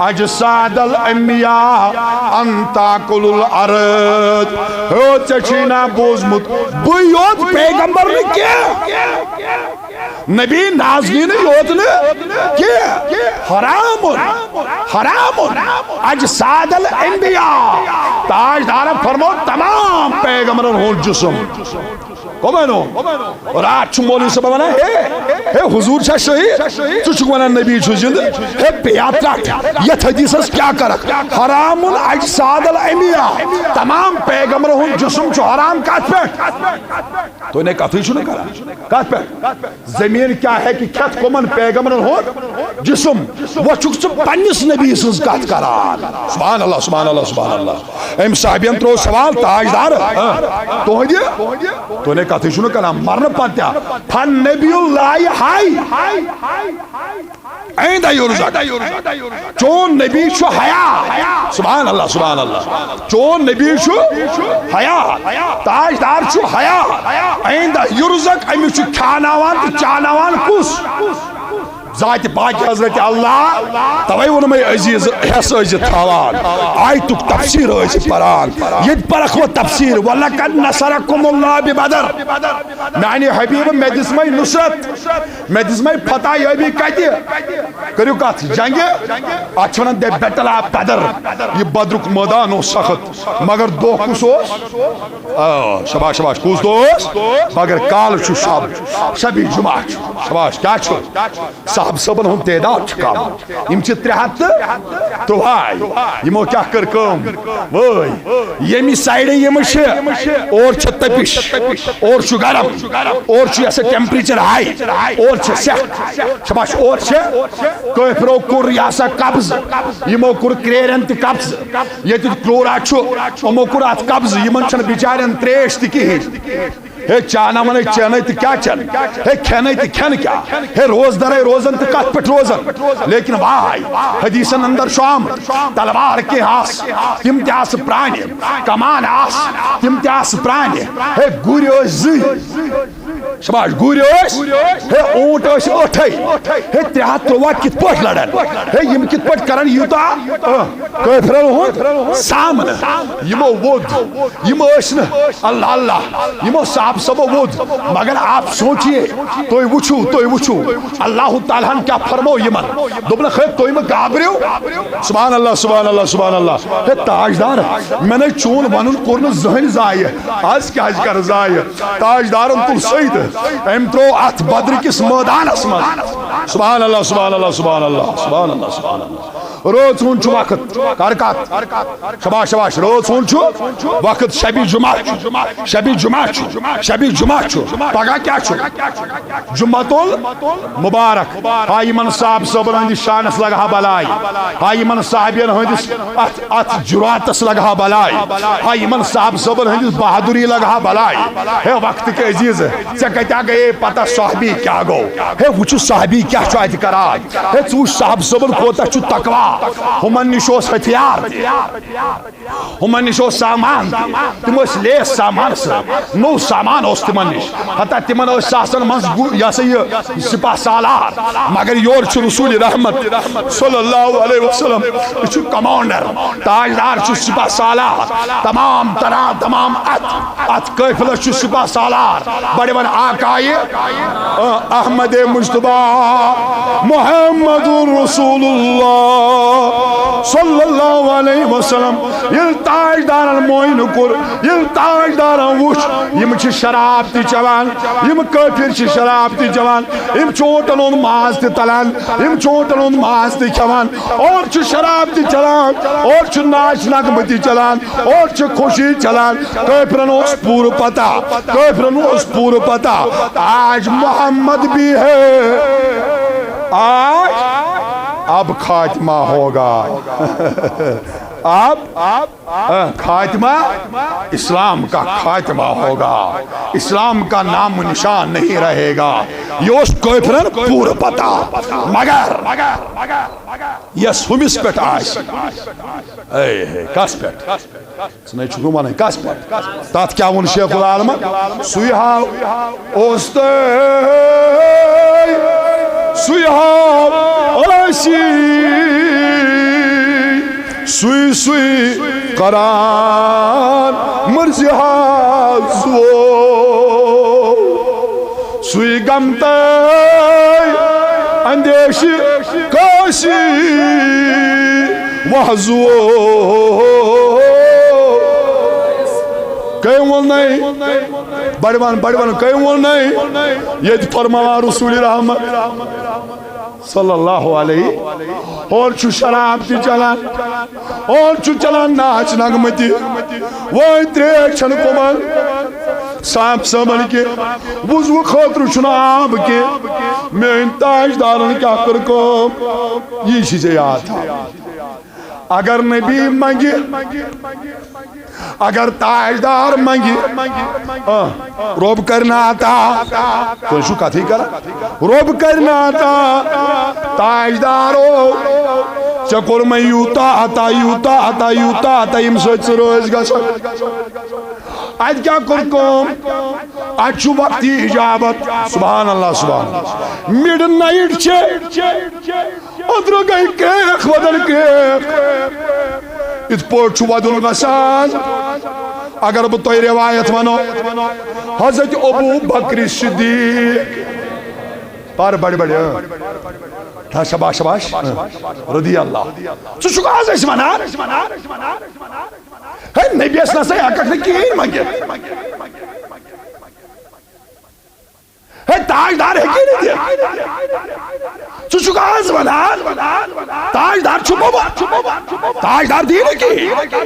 اجساد الانبیاء ان تاکل الارض۔ ہو، ژےٚ چھی نہ بوٗزمُت، بٕے یوت پیغمبر نہٕ کینٛہہ۔ نبی نازنینٕے یوت نہٕ کینٛہہ، حرام، حرام اجساد الانبیاء۔ تاجدارن فرمو تمام پیغمبرن ہُنٛد جسم۔ کمن ہُنٛد؟ راتھ چھُ مولوی صٲب ونان، ہے، ہے، حضور چھا شہید؟ ژٕ چھُکھ ونان نبی چھُ زندٕ؟ ہے، بیٚیہِ ترٛٹھ، یتھ حدیثس کیٛاہ کرکھ؟ حرام اجساد الانبیاء، تمام پیغمبرن ہُنٛد جسم چھُ حرام۔ کتھ پٮ۪ٹھ؟ تُہۍ نے کتھٕے چھُو نہٕ کران۔ کتھ پٮ۪ٹھ؟ زمین کیا ہے کہ کھٮ۪تھ کمن پیغمبرن ہُنٛد جسم؟ وۄنۍ چھُکھ ژٕ پننِس نبی سٕنٛز کتھ کران۔ سبحان اللہ، سبحان اللہ، سبحان اللہ۔ أمۍ صحابین ترٛوو سوال، تاجدار، ہاں، تُہنٛدِ، تُہۍ نے کتھٕے چھُو نہٕ کران، مرنہٕ پتہٕ تہِ، فن نبی اللہ حی۔ عند یرزق۔ چون نبی چھُ حیات۔ سبحان اللہ، سبحان اللہ۔ چون نبی چھُ حیات۔ تاجدار چھُ حیات۔ عند یرزق، أمِس چھُ کھیاناوان تہٕ چاناوان کُس؟ ذات پاک حضرت اللہ۔ توے ووٚنمَے عزیز حصہٕ ٲسۍ زِ تھاوان، آیتُک تفسیر ٲسۍ زِ پران۔ ییٚتہِ پرکھ وۄنۍ تفسیر، ولقد نصرکم اللہ ببدر۔ میانہِ حبیب، مےٚ دِژمَے نصرت۔ مےٚ دِژمَے فتح یٲبی کتہِ؟ کٔرِو کتھ، جنگہِ۔ اتھ چھِ ونان the battle of بدر۔ یہِ بدرُک مٲدان اوس سخت، مگر دۄہ کُس اوس؟ آ، شاباش، شاباش، کُس دۄہ اوس؟ مگر کالہٕ چھُ شب، شبِ جمعہ چھُ۔ شاباش، کیٛاہ چھُ؟ صاحب صٲبن ہُنٛد تعداد چھُ کم۔ یِم چھِ ترٛےٚ ہتھ تہٕ تُہاے۔ یِمو کیٛاہ کٔر کٲم؟ وٲے۔ ییٚمہِ سایڈٕ یِم چھِ، اورٕ چھِ تٔپِش، اورٕ چھُ گرم، اورٕ چھُ یہِ ہسا temperature high، اورٕ چھِ سٮ۪کھ۔ شاباش، اورٕ چھِ کٲفرو کوٚر یہِ ہسا قبضہٕ، یِمو کوٚر کرٛیرٮ۪ن تہِ قبضہٕ۔ ییٚتہِ کرٛورا چھُ، یِمو کوٚر اَتھ قبضہٕ، یِمن چھَنہٕ بِچارٮ۪ن ترٛیش تہِ کِہیٖنۍ۔ ہے چانہ ونے چینہ تہ کیا چن؟ ہے کھینے تہ کھین کیا؟ ہے روزدرے روزن تہ کتھ پٹھ روزن؟ لیکن واے، حدیثن اندر چھُ آمت، تلوار کینٛہہ آس، تِم تہِ آس پرانہِ، کمان آس، تِم تہِ آس پرانہِ۔ ہے گُرۍ ٲسۍ زٕے، شاباش، گُرۍ ٲسۍ، ہے اونٹ ٲسۍ ٲٹھے، ہے ترٛےٚ ہتھ ترٛوواہ کِتھ پٲٹھۍ لڑن؟ ہے یِم کِتھ پٲٹھۍ کرن یوٗتاہ، اہ، کٲفرن ہُنٛد سامنہٕ؟ یِمو ووٚد، یِم ٲسۍ نہٕ، اللہ اللہ، یِمو صاحب صٲبو ووٚد، مگر آپ سوچیے، تُہۍ وٕچھِو، تُہۍ وٕچھِو، اللہ تعالیٰ ہن کیٛاہ فرموو یِمن۔ دوٚپنکھ، ہے تُہۍ مہٕ گابرِو۔ سبحان اللہ، سبحان اللہ، سبحان اللہ۔ ہے تاجدار، مےٚ نے چون ونُن کوٚر نہٕ زٕہٕنۍ ضایع۔ از کیٛازِ کرٕ ضایع؟ تاجدارن تُل سیدٕ، أمۍ ترٛوو اتھ بدرٕ کِس مٲدانس منٛز۔ سبحان اللہ، سبحان اللہ، سبحان اللہ، سبحان اللہ، سبحان اللہ۔ رٲژ ہُنٛد چھُ وقت، کر کتھ؟ شاباش، شاباش، رٲژ ہُنٛد چھُ وقت، شبِ جمعہ چھُ، شبِ جمعہ چھُ، شبِ جمعہ چھُ۔ پگاہ کیٛاہ چھُ؟ جمعہ المبارک۔ ہا یِمن صاحب صٲبن ہٕنٛدِس شانس لگہٕ ہا بلاے، ہا یِمن صاحبین ہٕنٛدِس اتھ، اتھ جراتس لگہٕ ہا بلاے، ہا یِمن صاحب صٲبن ہٕنٛدِس بہادری لگہٕ ہا بلاے۔ ہے وقت کے عزیز، ژےٚ کتہِ گٔیے پتہ صحابی کیٛاہ گوٚو؟ ہے وٕچھِو صحابی کیٛاہ چھُ اتہِ کران۔ ہے ژٕ وٕچھ صاحب صٲبن کوتاہ چھُ تقوا، ہُمن نِش اوس ہتھیار تہِ۔ ہُمن نِش اوس سامان تہِ۔ تِم ٲسۍ لیس سامان سۭتۍ۔ نوٚو سامان اوس تِمن نِش۔ حتیٰ تِمن ٲسۍ ساسن منٛز گُ-، یہِ ہسا یہِ سپاہ سالار۔ مگر یورٕ چھُ رسول رحمت صلی اللہ علیہ وسلم۔ یہِ چھُ کمانڈر۔ تاجدار چھُ سپاہ سالار۔ تمام ترا-، تمام اتھ، اتھ قٲفلس چھُ سپاہ سالار۔ بڑِ ون آقایہِ، آ، احمد مجتبیٰ محمد رسول اللہ صلی اللہ علیہ وسلم۔ ییٚلہِ تاجدارن معاینہٕ کوٚر، ییٚلہِ تاجدارن وُچھ، یِم چھِ شراب تہِ چٮ۪وان، یِم کٲفِر چھِ شراب تہِ چٮ۪وان، یِم چھِ اوٹن ہُنٛد ماز تہِ تلان، یِم چھِ اوٹن ہُنٛد ماز تہِ کھٮ۪وان، اور چھُ شراب تہِ چلان، اور چھُ ناچ نغمہٕ تہِ چلان، اور چھُ خوشی چلان۔ کٲفرن اوس پوٗرٕ پتہ، کٲفرن اوس پوٗرٕ پتہ، آج محمد بھی ہے، آج اب خاتمہ ہوگا۔ اب، اب، خاتمہ، اسلام کا خاتمہ ہوگا، اسلام کا نام و نشان نہیں رہے گا۔ یہِ اوس کٲفرن پوٗرٕ پتہ، مگر یس ہُمِس پٮ۪ٹھ آسہِ، اے ہے، کس پٮ۪ٹھ؟ ژٕ نے چھُکھ نہٕ وَنان، کس پٮ۪ٹھ؟ تتھ کیٛاہ ووٚن شیخ العالمن؟ سُے ہاو اوس تہٕ سُے ہاو ٲسی، سُے سُے قرآن مرزِ حظ وو۔ سُے غم تہٕ اندیشہِ کٲسی وحظ وو۔ کٔمۍ ووٚن نَے؟ بڑِ وَن، بڑِ وَن، کٔمۍ ووٚن نَے؟ ییٚتہِ فرماوان رسول رحمت صلی اللہ علیہ۔ اور چھُ شراب تہِ چلان، اور چھُ چلان ناچ نغمہٕ تہِ۔ وۄنۍ ترٛیش چھَنہٕ کٕمن صاحب صٲبن کہِ وضوٗ خٲطرٕ چھُنہٕ آب کہِ۔ میٲنۍ تاجدارن کیٛاہ کٔر کٲم؟ یی چھِ ژےٚ یاد تھاوٕنۍ۔ اگر نبی منگہِ، اگر تاجدار منگہِ، آ، رۄب کرِ نہٕ عطا۔ تُہۍ چھِو کتھٕے کران۔ رۄب کرِ نہٕ عطا تاجدارو۔ ژےٚ کوٚر مےٚ یوٗتاہ عطا، یوٗتاہ عطا، یوٗتاہ عطا، ییٚمہِ سۭتۍ ژٕ رٲضۍ گژھکھ۔ اتہِ کیٛاہ کوٚر کٲم؟ اتہِ چھُ وقتی اجابت۔ سبحان اللہ، سبحان اللہ۔ مڈ نائٹ چھِ، أنٛدرٕ گٔے کرٛیکھ، بدل کرٛیکھ۔ یِتھ پٲٹھۍ چھُ ودُن گژھان۔ اگر بہٕ تۄہہِ روایت ونو، حضرت ابو بکر صدیق، پر بڑِ بڑِ، اۭں۔ ہا، شاباش، شاباش، اۭں۔ رضی اللہ۔ ژٕ چھُکھ آز اَسہِ ونان؟ ہے، نبیَس نسا ہٮ۪ککھ نہٕ کِہیٖنۍ منٛگِتھ۔ ہے، تاجدار ہیٚکی نہٕ دِتھ۔ ژٕ چھُکھ آز ونان، تاجدار چھُ بوٚبُر۔ تاجدار دِیہِ نہٕ کِہیٖنۍ۔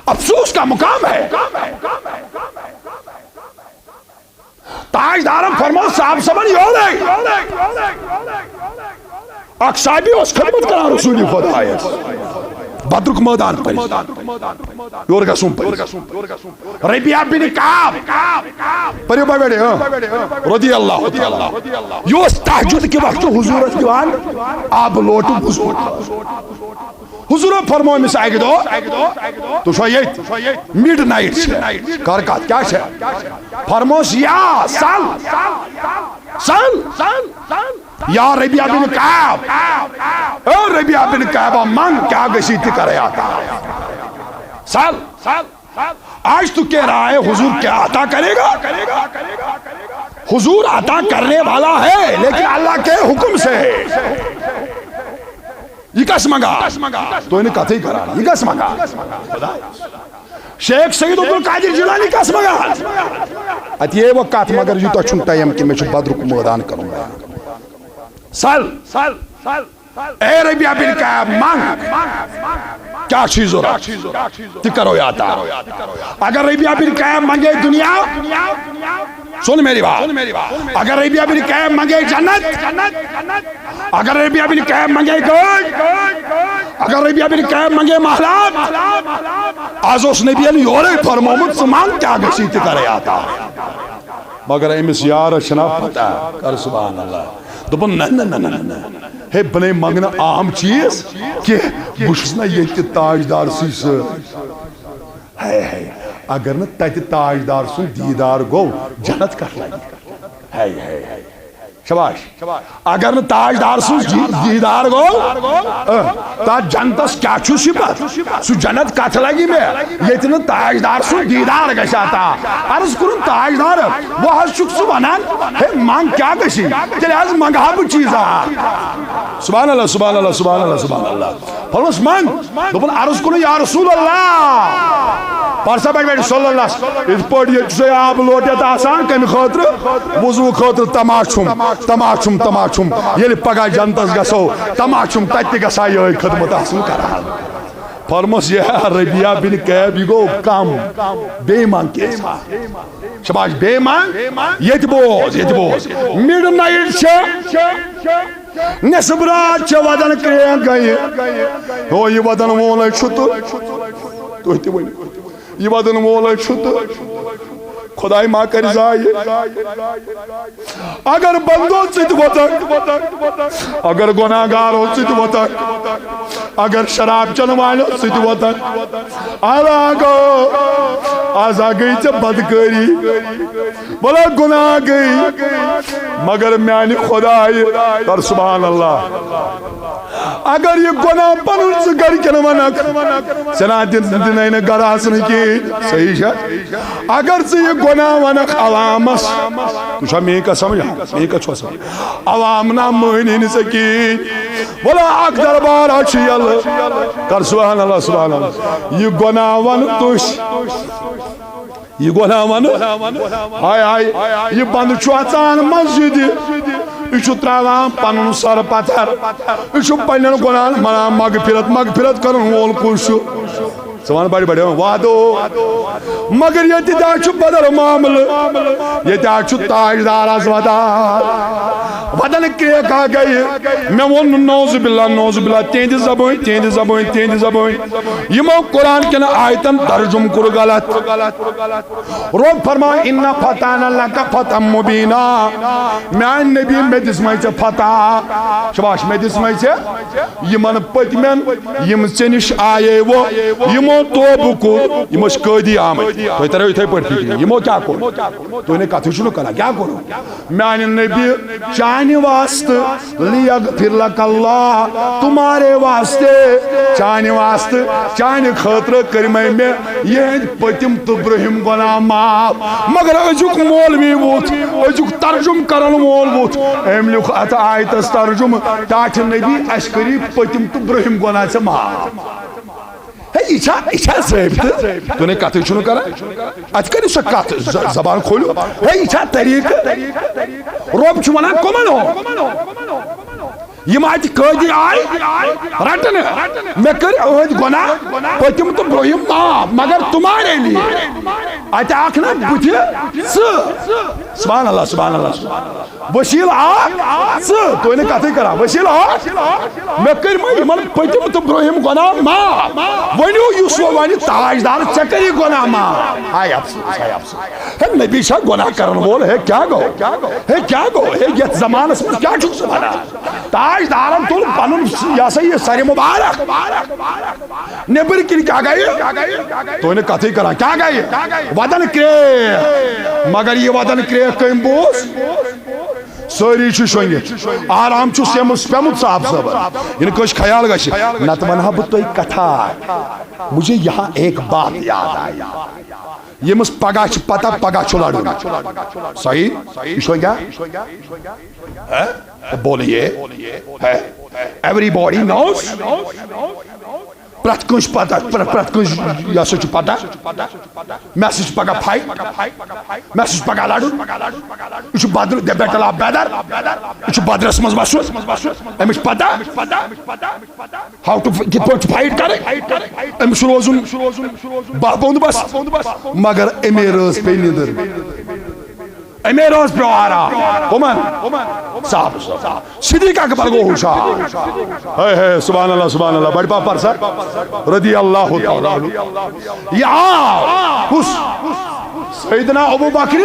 افسوس کا مقام ہے۔ تاجدارن فرموو صاحب صٲبن یورے۔ اکھ صحابی اوس خدمت کران رسول خدایس۔ بدرُک مٲدان پٔرِتھ۔ یور گژھُن پٔرِتھ۔ ربیعہ بن کعب۔ پٔرِو بابا، ہاں۔ رضی اللہ تعالیٰ۔ یہِ اوس تہجد کہِ وقتہٕ حضوٗرس دِوان آبہٕ لوٹہٕ وضوٗ۔ حضوٗرن فرموو أمِس اکہِ دۄہ، تُہۍ چھِوا ییٚتہِ؟ مڈ نایٹ چھِ۔ کر کتھ، کیٛاہ چھےٚ؟ فرموس، یا سل، سل، یا ربیعہ بن کعب، او ربیعہ بن کعب، منگ، کیٛاہ گژھی تہِ کرے عطا۔ سل، سل، آج تو کہہ رہا ہے حضور کیا عطا کرے گا؟ حضور عطا کرنے والا ہے، لیکن اللہ کے حکم سے۔ یہ کس منگا؟ تو انہیں کتھے کرا، یہ کس منگا؟ شیخ سید عبدالقادر جیلانی کس منگا؟ اتہِ یہِ وۄنۍ کتھ، مگر یوٗتاہ چھُنہٕ ٹایم کہِ مےٚ چھُ بدرُک مٲدان کرُن بیان۔ سل، سل، سل، اے ربیعہ بن کعب، منگ، کیٛاہ چھُے ضروٗرت؟ تہِ کرو عطا۔ اگر ربیعہ بن کعب منگے دنیا، سن میری بات، اگر ربیعہ بن کعب منگے جنت، اگر ربیعہ بن کعب منگے گٲڑۍ، اگر ربیعہ بن کعب منگے محلات، از اوس نبیَن یورے فرمومُت، ژٕ منگ، کیٛاہ گژھی تہِ کرے عطا۔ مگر أمِس یارس چھنہ پتہ۔ کر سبحان اللہ۔ دوٚپُن، نہ، نہ، نہ، نہ، نہ، نہ۔ ہے، بہٕ نے منگنہٕ عام چیز کینٛہہ، بہٕ چھُس نہ ییٚتہِ تاجدار سٕے سۭتۍ۔ ہے، ہے، اگر نہٕ تتہِ تاجدار سُنٛد دیٖدار گوٚو، جنت کتھ لگہِ؟ ہے، ہے، ہے۔ شاباش۔ اگر نہٕ تاجدار سُنٛد جی-، دیٖدار گوٚو، اہ، تتھ جنتس کیٛاہ چھُ صفت؟ سُہ جنت کتھ لگہِ مےٚ، ییٚتہِ نہٕ تاجدار سُنٛد دیٖدار گژھِ عطا؟ عرض کوٚرُن، تاجدار، وۄنۍ حظ چھُکھ ژٕ ونان، ہے، منگ، کیٛاہ گژھی؟ تیٚلہِ حظ منگہٕ ہا بہٕ چیٖزا اکھ۔ سبحان اللہ، سبحان اللہ، سبحان اللہ، سبحان اللہ۔ فرموس، منگ۔ دوٚپُن، عرض کوٚرُن، یا رسول اللہ۔ پرسا پٮ۪ٹھ پٮ۪ٹھ صلی اللہ۔ یِتھ پٲٹھۍ ییٚتہِ چھُ آب لوٹِتھ آسان، کَمہِ خٲطرٕ؟ وضوٗ خٲطرٕ۔ تماشُم، تماشُم، تماشُم۔ ییٚلہِ پگاہ جنتس گژھو، تماشُم، تَتہِ تہِ گژھِ ہا یِہوٚے خدمت آسُن کران۔ فرموس، یا ربیعہ بن کعب، یہِ گوٚو کم، بیٚیہِ منگ کینٛژھا۔ شاباش، بیٚیہِ منگ، ییٚتہِ بوز، ییٚتہِ بوز۔ مڈ نایٹ چھےٚ، نصف رات چھےٚ، ودن کرٛیک گٔیہِ۔ ہو، یہِ ودن وولے چھُ تہٕ تُہۍ تہِ ؤنِو، یہِ ودن وولے چھُ تہٕ خداے ما کرِ ضایہِ۔ اگر بندو ژٕ تہِ وۄتکھ، اگر گۄناہ گارو ژٕ تہِ وۄتکھ، اگر شراب چٮ۪ن والٮ۪و ژٕ تہِ وۄتکھ، آلا گوٚو، آز ہا گٔے ژےٚ بدکٲری۔ ولا گناہ گئی، مگر میانہِ خدایہِ، کر سبحان اللہ۔ اگر یہِ گناہ پنُن ژٕ گرِکٮ۪ن ونکھ، ژےٚ نا دِن-، دِنَے نہٕ گرٕ اژنہٕ کِہیٖنۍ، صحیح چھا؟ اگر ژٕ یہِ گناہ ونکھ عوامس، ژٕ چھا میٲنۍ کتھ سمجھان؟ میٲنۍ کتھ چھُوا سمجھان؟ عوام نا مٲنی نہٕ ژےٚ کِہیٖنۍ۔ ولا اکھ دربار ہا چھُ یلہٕ، کر سبحان اللہ، سبحان اللہ۔ یہِ گناہ ون تُہۍ۔ یہِ گۄناہ ونہٕ۔ ہاے ہاے، یہِ بندٕ چھُ اژان مسجدِ۔ یہِ چھُ تراوان پنُن سر پتھر۔ یہِ چھُ پننٮ۪ن گۄناہن ونان مغفرت، مغفرت کرن وول کُس چھُ؟ ژٕ وَن بڑِ بڑِ، وادو۔ مگر ییٚتہِ تہِ حظ چھُ بدل معاملہٕ۔ ییٚتہِ حظ چھُ تاجدار از ودان۔ ودن کرٛیک ہا گٔیہِ۔ مےٚ ووٚن نہٕ نعوذ باللہ، نعوذ باللہ، تِہنٛدِ زبٲنۍ، تِہنٛدِ زبٲنۍ، تِہنٛدِ زبٲنۍ۔ یِمو قرآن کٮ۪ن آیتن ترجمہٕ کوٚر غلط۔ رۄب فرماو، "انا فتحنا لک فتحا مبینا"۔ میانہِ نبی، مےٚ دِژمَے ژےٚ فتح۔ شاباش، مےٚ دِژمَے ژےٚ یِمن پٔتمٮ۪ن، یِم ژےٚ نِش آیے وۄنۍ، یِمو توبہٕ کوٚر، یِم ٲسۍ قٲدی آمٕتۍ۔ تۄہہِ ترٲیو یِتھے پٲٹھۍ فِکرِ، یِمو کیٛاہ کوٚر؟ تُہۍ نے کتھٕے چھُو نہٕ کران، کیٛاہ کوٚرُکھ؟ میانہِ نبی، چانہِ واسطہٕ، لیغفر لک اللہ، تمہارے واسطے، چانہِ واسطہٕ، چانہِ خٲطرٕ کٔرۍ مےٚ مےٚ یِہنٛدۍ پٔتِم تہٕ برٛونٛہِم گۄناہ معاف۔ مگر أزیُک مولوی ووٚتھ، أزیُک ترجمہٕ کرن وول ووٚتھ، أمۍ لیوٚکھ اتھ آیتس ترجمہٕ، ٹاٹھہِ نبی، اسہِ کٔری پٔتِم تہٕ برٛونٛہِم گۄناہ ژےٚ معاف۔ ہے، یہِ چھا، یہِ چھا ضٲبطہٕ؟ تُہۍ نے کتھٕے چھُو نہٕ کران۔ اتہِ کٔرِو سا کتھ، ز-، زبان کھولِو۔ ہے، یہِ چھا طریٖقہٕ؟ رۄب چھُ ونان، کٕمن ہو؟ یِم اتہِ قٲدی آے رٹنہٕ، مےٚ کٔرۍ أہٕنٛدۍ گۄناہ پٔتِم تہٕ برٛونٛہِم معاف، مگر تمہارے لیے اتہِ آکھ نہ بٕتھِ ژٕ۔ سبحان اللہ، سبحان اللہ، سبحان اللہ۔ وسیلہٕ آکھ ژٕ، تُہۍ نہٕ کتھٕے کران۔ وسیلہٕ آکھ، مےٚ کٔرۍ وۄنۍ یِمن پٔتِم تہٕ برٛونٛہِم گۄناہ معاف۔ ؤنِو یُس وۄنۍ ونہِ تاجدار، ژےٚ کٔری گۄناہ معاف؟ ہاے افسوس، ہاے افسوس۔ ہے نبی چھا گۄناہ کرن وول؟ ہے کیٛاہ گوٚو؟ ہے کیٛاہ گوٚو؟ ہے یتھ زمانس منٛز کیٛاہ چھُکھ ژٕ ونان؟ تاجدارن تُل پنُن، یہِ ہسا یہِ سرِ مبارک۔ نیٚبٕرۍ کِنۍ کیٛاہ گٔیہِ؟ تُہۍ نہٕ کتھٕے کران۔ کیٛاہ گٔیہِ؟ ودن کرٛیکھ۔ مگر یہِ ودن کرٛیکھ کٔمۍ بوٗز؟ سٲری چھِ شۄنٛگِتھ۔ آرام چھُ سیمس پیومُت صاحب صٲبن۔ یِنہٕ کٲنٛسہِ خیال گژھِ، نتہٕ ونہٕ ہا بہٕ تۄہہِ کتھا۔ مجھے یہاں ایک بات یاد آئی۔ ییٚمِس پگاہ چھِ پتہ، پگاہ چھُ لڑُن۔ صحیح؟ یہِ چھُ وۄنۍ کیٛاہ؟ ہے؟ بولیے۔ ہے؟ Everybody knows۔ پرٛٮ۪تھ کٲنٛسہِ پتہ، پرٛ-، پرٛٮ۪تھ کٲنٛسہِ یہِ ہسا چھُ پتہ۔ مےٚ ہسا چھُ پگاہ fight، مےٚ ہسا چھُ پگاہ لڑُن۔ یہِ چھُ بدر، the battle of Badr۔ یہِ چھُ بدرس منٛز وسُن۔ أمِس چھُ پتہ۔ How to، کِتھ پٲٹھۍ چھُ fight کرٕنۍ، أمِس چھُ روزُن بہہ بوٚند بس۔ مگر أمے رٲژ پیٚیہِ نِندٕر، أمے رٲژ پیوٚو آرام۔ کٕمن؟ صاحب، صدیق اکبر گوٚو ہُشار۔ ہے ہے، سبحان اللہ، سبحان اللہ، بڑِ پاپر سا رضی اللہ تعالیٰ عنہ۔ یہِ آو کُس؟ سیدنا ابو بکر۔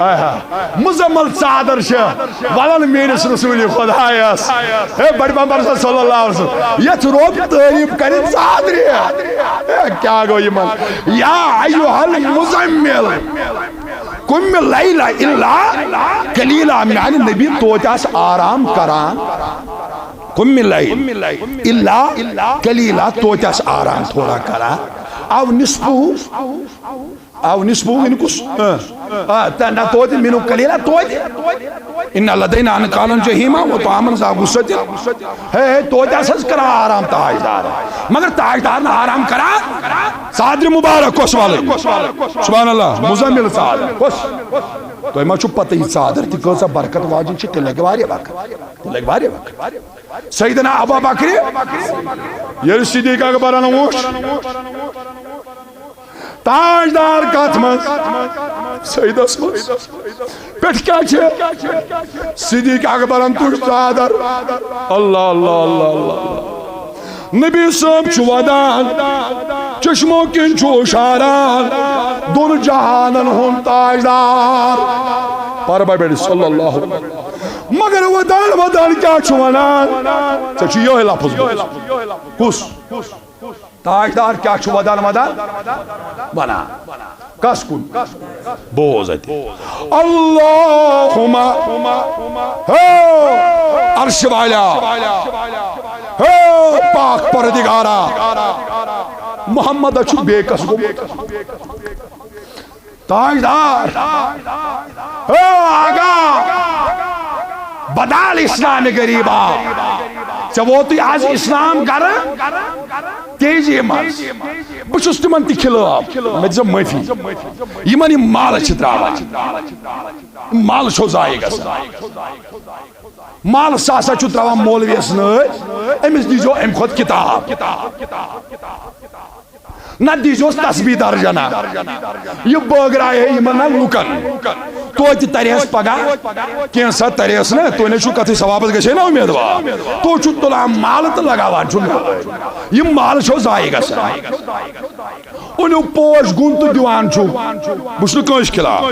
آہا۔ مزمل ژادر چھِ ولان میٲنِس رسول خدایس۔ ہے بڑِ پیغمبر صلی اللہ علیہ وسلم، یتھ رۄب تعریف کرِ ژادرِ۔ ہے کیٛاہ گوٚو یِمن؟ یا ایھا المزمل قم اللیل الا قلیلا، میانہِ نبی توتہِ آس آرام کران۔ قم اللیل الا قلیلا، توتہِ آس آرام تھوڑا کران۔ او نصفہ، او نصفہ یعنی کُس؟ آ، آ، تہ نہ توتہِ منہ قلیلا توتہِ۔ ان لدینا انکالا جحیما و طعاما ذا غصۃ۔ ہے، ہے، توتہِ آس حظ کران آرام تاجدار۔ مگر تاجدار نہ آرام کران۔ ژادرِ مبارک کۄس والٕنۍ؟ سبحان اللہ، مزمل ژادر۔ کۄس؟ تۄہہِ ما چھُو پتہ یہِ ژادر تہِ کۭژاہ برکت واجِنۍ چھِ؟ تیٚلہِ لگہِ واریاہ وقت۔ تیٚلہِ لگہِ واریاہ وقت۔ سیدنا ابا بکر، ییٚلہِ صدیق اکبرن وُچھ، تاجدار کتھ منٛز؟ سیدس منٛز۔ پٮ۪ٹھ کیٛاہ چھِ؟ صدیق اکبرن تُج ژادر۔ اللہ، اللہ، اللہ، اللہ۔ نبی صٲب چھُ ودان، چشمو کِنۍ چھُ اُشاران، دۄن جہانن ہُنٛد تاجدار۔ پربا بیڑ صلی اللہ علیہ وسلم۔ مگر ودان ودان کیٛاہ چھُ ونان؟ ژےٚ چھُ یِہوٚے لفظ بوٗزمُت۔ کُس؟ تاجدار کیٛاہ چھُ ودان ودان ونان؟ کس کُن؟ بوز اتہِ۔ اللہم، ہو عرش والا، ہو پاک پردگارا، محمد چھُ بیکس گوٚمُت۔ تاجدار، ہو آقا، بدل اسلام غریبا، ژےٚ ووتُے از اسلام گرٕ تیزی منٛز۔ بہٕ چھُس تِمن تہِ خلاف، مےٚ دِژ معٲفی۔ یِمن یِم مال چھِ تراوان، مال چھو ضایع گژھان۔ مال سُہ ہسا چھُ تراوان مولویس نٲر، أمِس دیٖزیو امہِ کھۄتہٕ کِتاب۔ نہ دیٖزیوس تسبیح درجنہ۔ یہِ بٲگراوِ ہے یِمن نا لُکن۔ توتہِ ترِ ہس پگاہ، کینٛژھا ترِ ہس نا، تُہۍ نے چھُو کتھٕے، ثوابس گژھِ ہے نا اُمیدوار۔ تُہۍ چھُو تُلان مال تہٕ لگاوان چھُو نار۔ یِم مال چھو ضایع گژھان۔ أنِو پوش گُن تہٕ دِوان چھُو۔ بہٕ چھُس نہٕ کٲنٛسہِ خلاف۔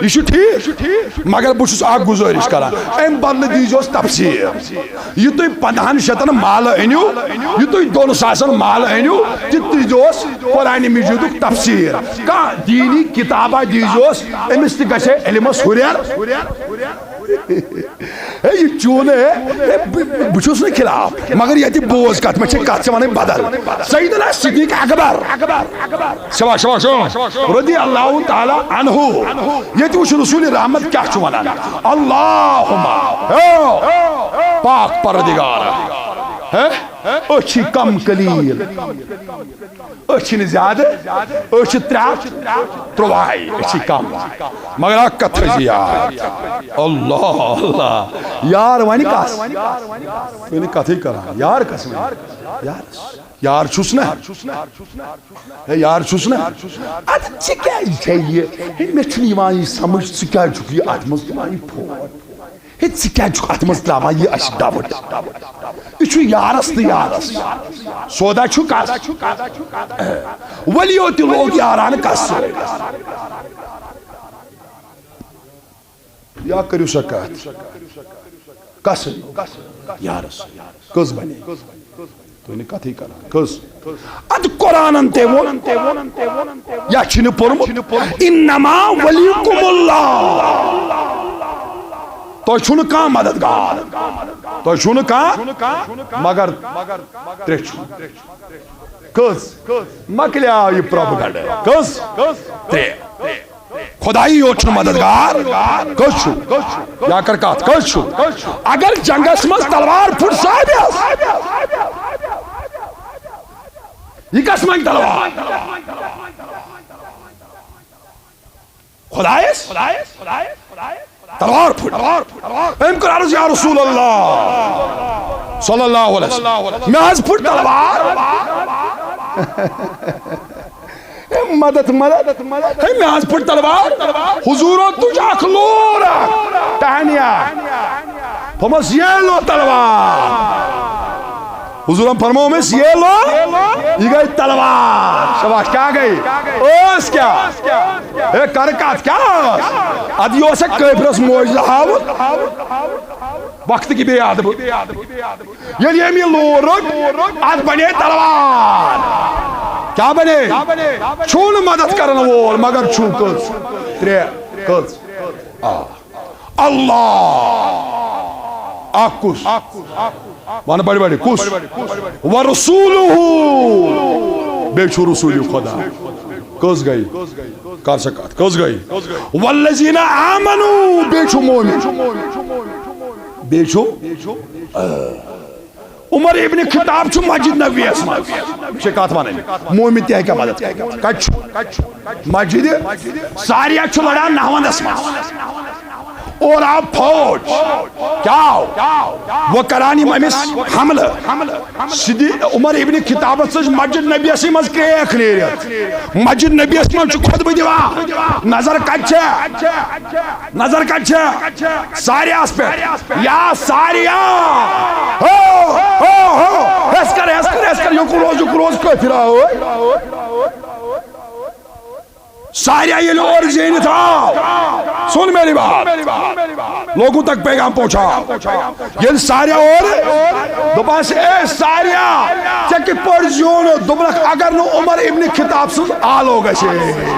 یہِ چھُ ٹھیٖک۔ مگر بہٕ چھُس اکھ گُزٲرِش کران، امہِ بدلہٕ دیٖزیوس تفسیٖر۔ یہِ تُہۍ پنٛدہن شیٚتن مالہٕ أنِو، یہِ تُہۍ دۄن ساسن مالہٕ أنِو، تہِ دیٖزیوس قرآنِ مجیدُک تفسیٖر۔ کانٛہہ دیٖنی کِتابہ دیٖزیوس، أمِس تہِ گژھِ ہے علمس ہُرٮ۪ر۔ ہے، یہِ چون ہے، ہے، بہٕ، بہٕ چھُس نہٕ خلاف، مگر ییٚتہِ بوز کتھ، مےٚ چھِ کتھ ژےٚ ونٕنۍ بدل۔ سیدنا صدیق اکبر۔ شاباش، شاباش، شاباش۔ رضی اللہ تعالیٰ عنہ۔ ییٚتہِ وٕچھ رسول رحمت کیٛاہ چھُ ونان۔ اللہم، ہے، پاک پردگار، ہے، أسۍ چھِ کم قلیل، أسۍ چھِنہٕ زیادٕ، أسۍ چھِ ترٛےٚ ہتھ ترٛوہے، أسۍ چھِ کم۔ مگر اکھ کتھ تھٲیزِ یاد، اللہ اللہ، یار ونہِ کس؟ تُہۍ نہٕ کتھٕے کران، یار کس ونہِ؟ یار، یار چھُس نا۔ ہے یار چھُس نا۔ ادٕ ژےٚ کیازِ چھے یہِ؟ ہے مےٚ چھُنہٕ یِوان یہِ سمجھ، ژٕ کیازِ چھُکھ یہِ اتھ منٛز تُلان یہِ پھوٹ؟ ہے ژٕ کیازِ چھُکھ اتھ منٛز تراوان یہِ اسہِ ڈاوٹ؟ یہِ چھُ یارس تہٕ یارس۔ سودا چھُ کس؟ ولیو تہِ لوگ یاران کس سۭتۍ۔ یا کٔرِو سا کتھ۔ کس؟ یارس۔ کٔژ بنے؟ تُہۍ نہٕ کتھٕے کران۔ کٔژ؟ ادٕ قرآنن تہِ ووٚن، یا چھُنہٕ پوٚرمُت، انما ولیکم اللہ۔ تۄہہِ چھُو نہٕ کانٛہہ مددگار، تۄہہِ چھُو نہٕ کانٛہہ، مگر ترٛےٚ چھُ۔ کٔژ؟ مۄکلیو یہِ پروپیگنڈا۔ کٔژ؟ ترٛےٚ۔ خدایی یوت چھُنہٕ مددگار۔ کٔژ چھُ؟ یا کر کتھ، کٔژ چھُ؟ اگر جنگس منٛز تلوار پھُٹ صاحبس، یہِ کس منٛگہِ تلوار؟ خدایس؟ تلوار پھُٹ۔ أمۍ کٔر عرض، یا رسول اللہ صلی اللہ علیہ وسلم، مےٚ حظ پھُٹ تلوار۔ ہے مدد، مدد۔ ہے مےٚ حظ پھٕٹ تلوار۔ حضوٗرو تُج اکھ لوٗر اکھ۔ ٹہنیا۔ دوٚپمس، "یے لو تلوار۔" حضوٗرن فرموو أمِس، "یے لو، یہِ گٔے تلوار۔" شاباش، کیٛاہ گٔے؟ ٲس کیٛاہ؟ ہے، کر کتھ، کیٛاہ ٲس؟ ادٕ یہِ اوس کٲفرس معجزٕ ہاوُن۔ وقت کی بے ادب۔ ییٚلہِ أمۍ یہِ لوٗر روٚٹ، اتھ بنے تلوار۔ کیٛاہ بنے؟ چھُو نہٕ مدد کرن وول، مگر چھُو کٔژ؟ ترٛےٚ۔ کٔژ؟ آ۔ اللہ۔ اکھ کُس؟ ون بڑِ بڑِ۔ کُس؟ ورسولہ۔ بیٚیہِ چھُ رسوٗلِ خدا۔ کٔژ گٔے؟ کر سا کتھ۔ کٔژ گٔے؟ والذین آمنوا۔ بیٚیہِ چھُ مومن۔ بیٚیہِ چھُ عمر ابن خطاب چھُ مسجد نبویس منٛز۔ یہِ چھِ کتھ ونٕنۍ۔ مومن تہِ ہیٚکہِ مدد کٔرِتھ۔ کتہِ چھُ؟ مسجد ساریہ چھُ لڑان نہوندس منٛز۔ اور آو فوج۔ کیٛاہ آو؟ وۄنۍ کران یِم أمِس حملہٕ۔ صدیق عمر ابن خطابس سۭتۍ مسجد نبیسٕے منٛز کرٛیک نیرِتھ۔ مسجد نبیس منٛز چھُ خطبہٕ دِوان۔ نظر کتہِ چھےٚ؟ نظر کتہِ چھےٚ؟ ساریاہس پٮ۪ٹھ۔ یا ساریا! ہو، ہو، ہو! ہیس کر، ہیس کر، ہیس کر، یوکُن روز، یوکُن روز، کٲفِر آو۔ ساریا ییٚلہِ اورٕ زیٖنِتھ آو، سُن میری بات، لوگوں تک پیغام پہنچا۔ ییٚلہِ ساریا اورٕ دوٚپہَس، "اے ساریا، ژےٚ کِتھ پٲٹھۍ زیوٗنُتھ؟" دوٚپنَکھ، "اگر نہٕ عمر ابن خطاب سٕنٛز آلو گژھِ ہے۔"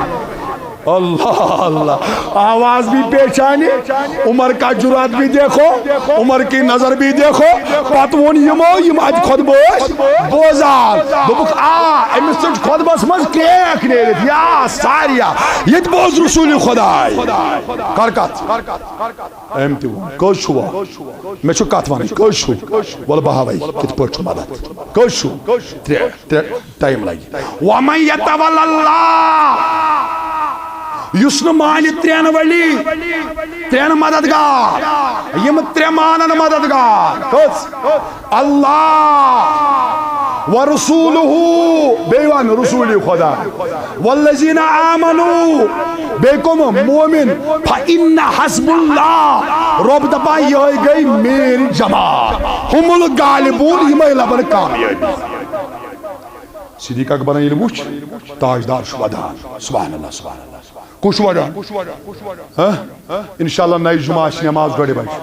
اللہ اللہ، آواز بھی پہچانی، عمر کا جرات بھی دیکھو، عمر کی نظر بھی دیکھو۔ پتہٕ ووٚن یِمو، یِم اتہِ خطبہٕ ٲسۍ بوزان، دوٚپُکھ، "آ، أمِس ژٔج خطبس منٛز کرٛیک نیرِتھ، یا ساریا، ییٚتہِ بوز رسول خداے۔" کر کتھ۔ أمۍ تہِ ووٚن، "کٔژ چھُو؟ مےٚ چھُ کتھ ونٕنۍ، کٔژ چھُو؟ وَلہٕ بہٕ ہاوَے کِتھ پٲٹھۍ چھُ مدد۔ کٔژ چھُو؟ ترٛےٚ، ترٛےٚ۔" ٹائم لگہِ۔ ومن یتول اللہ، یُس نہٕ مانہِ ترٛٮ۪ن ولی، ترٛٮ۪ن مددگار، یِم ترٛےٚ مانن مددگار۔ کٔژ؟ اللہ ورسولہ، بیٚیہِ وَن رسوٗلِ خدا، والذین آمنوا، بیٚیہِ کٕم؟ مومن۔ فإن حسب اللہ، رۄب دپان، یِہوٚے گٔے میٲنۍ جماعت، هم الغالبون، یِمے لبن کامیٲبی۔ صدیق اکبرن ییٚلہِ وُچھ، تاجدار چھُ ودان۔ سبحان اللہ، سبحان اللہ۔ کُس چھُ ودان؟ ہاں؟ انشاءاللہ نَیہِ جمعہ آسہِ نماز ڈۄڈِ بجہِ۔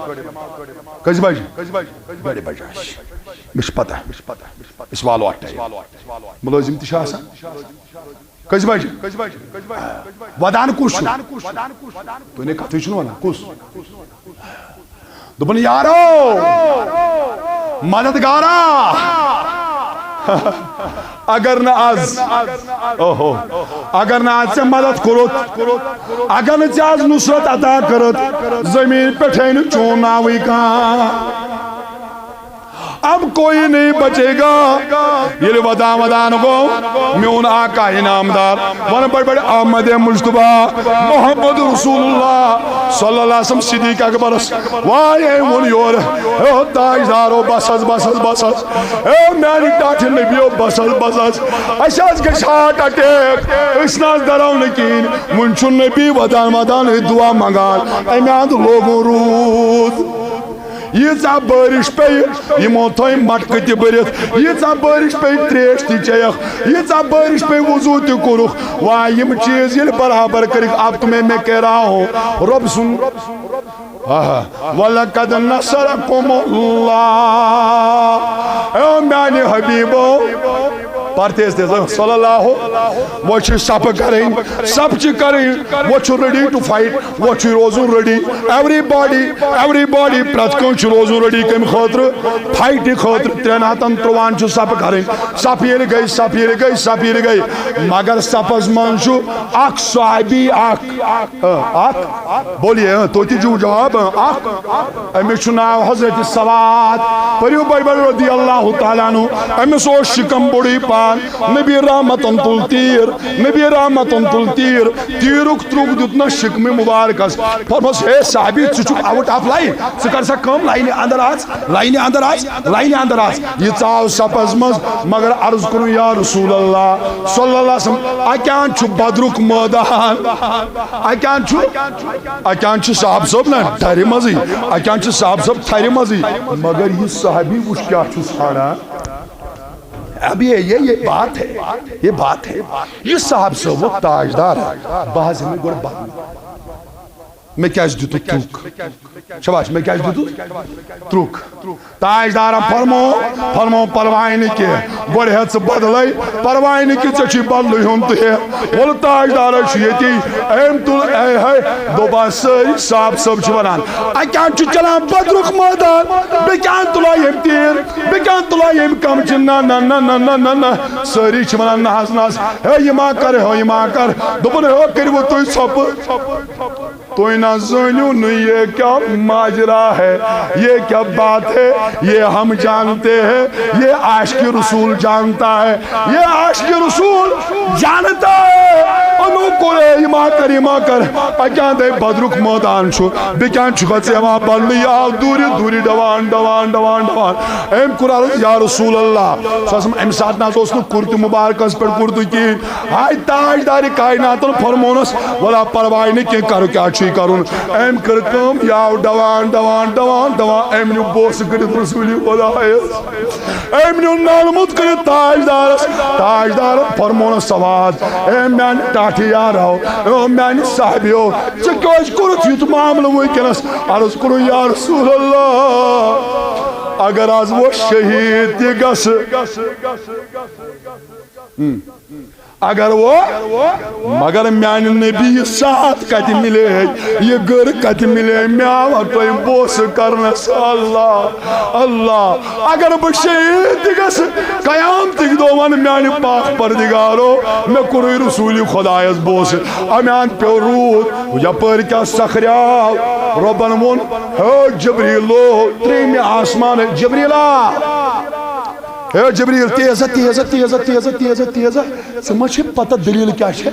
کٔژِ بجہِ؟ ڈۄڈِ بجہِ آسہِ۔ مےٚ چھِ پتہ۔ أسۍ والو اَتھ ٹایم۔ مُلٲزِم تہِ چھِ آسان۔ کٔژِ بجہِ؟ ودان کُس چھُ؟ تُہۍ نے کتھٕے چھُنہٕ ونان۔ کُس؟ دوٚپُن، یارو، مددگارا، اگر نہٕ از، اوہو، اگر نہٕ از ژےٚ مدد کوٚرُتھ، اگر نہٕ ژےٚ از نصرت عطا کٔرٕتھ، زٔمیٖن پٮ۪ٹھے نہٕ چون ناوٕے کانٛہہ۔ اب کوئی نہیں بچے گا۔ ییٚلہِ ودان ودان گوٚو، میون آقا انعام دار، ونان بڑِ بڑِ احمد مجتبیٰ محمد رسول اللہ صلی اللہ علیہ وسلم صدیق اکبرس، واے، أمۍ ووٚن یورٕ، ہے تاجدارو، بس حظ، بس حظ، بس حظ، ہے میانہِ ٹاٹھہِ نبیو، بس حظ، بس حظ، اسہِ حظ گژھِ heart attack، أسۍ نہ حظ درو نہٕ کِہیٖنۍ۔ وُنہِ چھُ نبی ودان ودان ہے دعا منگان، امہِ اندٕ لوگُن روٗد۔ ییٖژاہ بٲرِش پیٚیہِ، یِمو تھٲے مٹکہٕ تہِ بٔرِتھ، ییٖژاہ بٲرِش پیٚیہِ، ترٛیش تہِ چیٚیَکھ، ییٖژاہ بٲرِش پیٚیہِ، وضوٗ تہِ کوٚرُکھ۔ واے، یِم چیٖز ییٚلہِ برابر کٔرِکھ، اب تمہیں میں کہہ رہا ہوں، رۄب سُنٛد، آہا، وَلَقَدْ نَصَرَكُمُ اللَّهُ، اے میانہِ حبیبو، پرتیز تیز، صلی اللہ، وۄنۍ چھِ صفہٕ کرٕنۍ، صف چھِ کرٕنۍ، وۄنۍ چھُ ready to fight۔ وۄنۍ چھُ روزُن ready۔ Everybody، everybody، پرٛٮ۪تھ کٲنٛسہِ چھُ روزُن ready۔ کَمہِ خٲطرٕ؟ Fight خٲطرٕ۔ ترٛٮ۪ن ہَتَن ترٛوہَن چھُ صفہٕ کَرٕنۍ۔ صف ییٚلہِ گٔے، صف ییٚلہِ گٔے، صف ییٚلہِ گٔے، مگر صفَس منٛز چھُ اکھ صحابی، اکھ، اکھ، بولیے، تُہۍ تہِ دِیِو جواب، اکھ۔ أمِس چھُ ناو حضرت سواد۔ پٔرِو بڑِ بڑِ رضی اللہ تعالیٰ عنہ۔ أمِس اوس شِکم بوٚڑُے پان۔ نبی رحمتن تُل تیٖر، نبی رحمتن تُل تیٖر، تیٖرُک ترُک دیُتنس شِکمہِ مُبارکس۔ فرموس، ہے صحابی، ژٕ چھُکھ out of line، ژٕ کر سا کٲم، لاینہِ اندر اژ، لاینہِ اندر اژ، لاینہِ اندر اژ۔ یہِ ژاو صفس منٛز، مگر عرض کوٚرُن، یا رسول اللہ صلی اللہ علیہ وسلم، اتہِ چھُ بدرُک مٲدان، اتہِ چھُ، اتہِ چھُ صاحب صٲب نہ ٹھرِ منٛزٕے، اتہِ چھُ صاحب صٲب ٹھرِ منٛزٕے، مگر یہِ صحابی وٕچھ کیٛاہ چھُ ژھانڈان۔ اب یہ، یہ، یہ بات ہے، یہ بات ہے۔ یہ صاحب صٲب تاجدار ہے۔ بہٕ حظ ہٮ۪مہٕ گۄڈٕ بدلہٕ۔ مےٚ کیٛازِ دیُتُکھ ترُک؟ شاباش، مےٚ کیٛازِ دیُتُکھ ترُک؟ تاجدارن فرمو، فرمو پرواے نہٕ کینٛہہ، گۄڈٕ ہٮ۪تھ ژٕ بدلے، پرواے نہٕ کینٛہہ، ژےٚ چھُے بدلہٕ ہیوٚن تہٕ ہے۔ وَلہٕ تاجدارے چھُ ییٚتی، أمۍ تُل، اے ہے، دوٚپُن سٲری صاحب صٲب چھِ وَنان، اَتہِ چھُ چلان بدرُک مٲدان، بیٚیہِ کیٛاہ تُلان ییٚمہِ تیٖر؟ بیٚیہِ کیٛاہ تُلان ییٚمہِ کمچہِ؟ نہ، نہ، نہ۔ سٲری چھِ وَنان، نہ حظ، نہ حظ۔ ہے، یہِ ما کر، ہے، یہِ ما کر۔ دوٚپُن، ہے، کٔرِو تُہۍ ژھۄپہٕ۔ تُہۍ نہ زٲنِو نہٕ یہِ کیٛاہ ماجرا ہے، یہِ کیٛاہ بات ہے، یہِ ہم جانتے ہیں، یہِ عاشقِ رسول جانتا ہے۔ یہ عاشق رسول جانتا ہے، انو کوڑے، یہِ ما کر، یہِ ما کر۔ اکیاں دے بدرُک مٲدان چھُ، بیٚکیاں چھُ گژھِ یِوان بدلہٕ، یہِ آو دوٗرِ دوٗرِ ڈوان، ڈوان، ڈوان، ڈوان۔ أمۍ کوٚر عرض، یا رسول اللہ صلی اللہ علیہ وسلم، اَمہِ ساتہٕ نہ حظ اوس نہٕ کُرتہٕ مُبارکَس پٮ۪ٹھ کُرتہٕ کِہیٖنۍ۔ ہاے تاجدارِ کائناتَن فرمونَس، وَلا پرواے نہٕ کینٛہہ، کَرو کیٛاہ چھُے کَرُن۔ أمۍ کٔر کٲم، یہِ آو ڈوان، ڈوان، ڈوان، ڈوان۔ أمۍ نیوٗ بوسہٕ کٔڑِتھ رسوٗلِ خۄدایَس۔ أمۍ نیوٗ نالمُت کٔرِتھ تاجدارس، تاجدارن فرمونس سواد، اے میانہِ ٹاٹھہِ یارو، اے میانہِ صاحبیو، ژےٚ کیٛازِ کوٚرُتھ یُتھ معاملہٕ وٕنکیٚنس؟ عرض کوٚرُن، یا رسول اللہ، اگر از بہٕ شہید تہِ گژھٕ، اگر وہ، مگر میانہِ نبی یہِ ساتھ کتہِ مِلے، یہِ گٔر کتہِ مِلے؟ مےٚ آو تۄہہِ بوسہٕ کرنس۔ اللہ، اللہ، اگر بہٕ شہید تہِ گژھٕ، قیامتٕکۍ دۄہ ونہٕ میانہِ پاک پردگارو، مےٚ کوٚرُے رسوٗلِ خۄدایس بوسہٕ۔ امیان پیوٚو روٗد، یپٲرۍ کیٛاہ سکھریاو۔ رۄبن ووٚن، ہے جبریلو، ترٛیٚیمہِ آسمانہٕ، جبریلا، ہے جبریل، تیزا، تیزا، تیزا، تیزا، تیزا، تیزا۔ ژےٚ ما چھے پتہ دلیل کیٛاہ چھے؟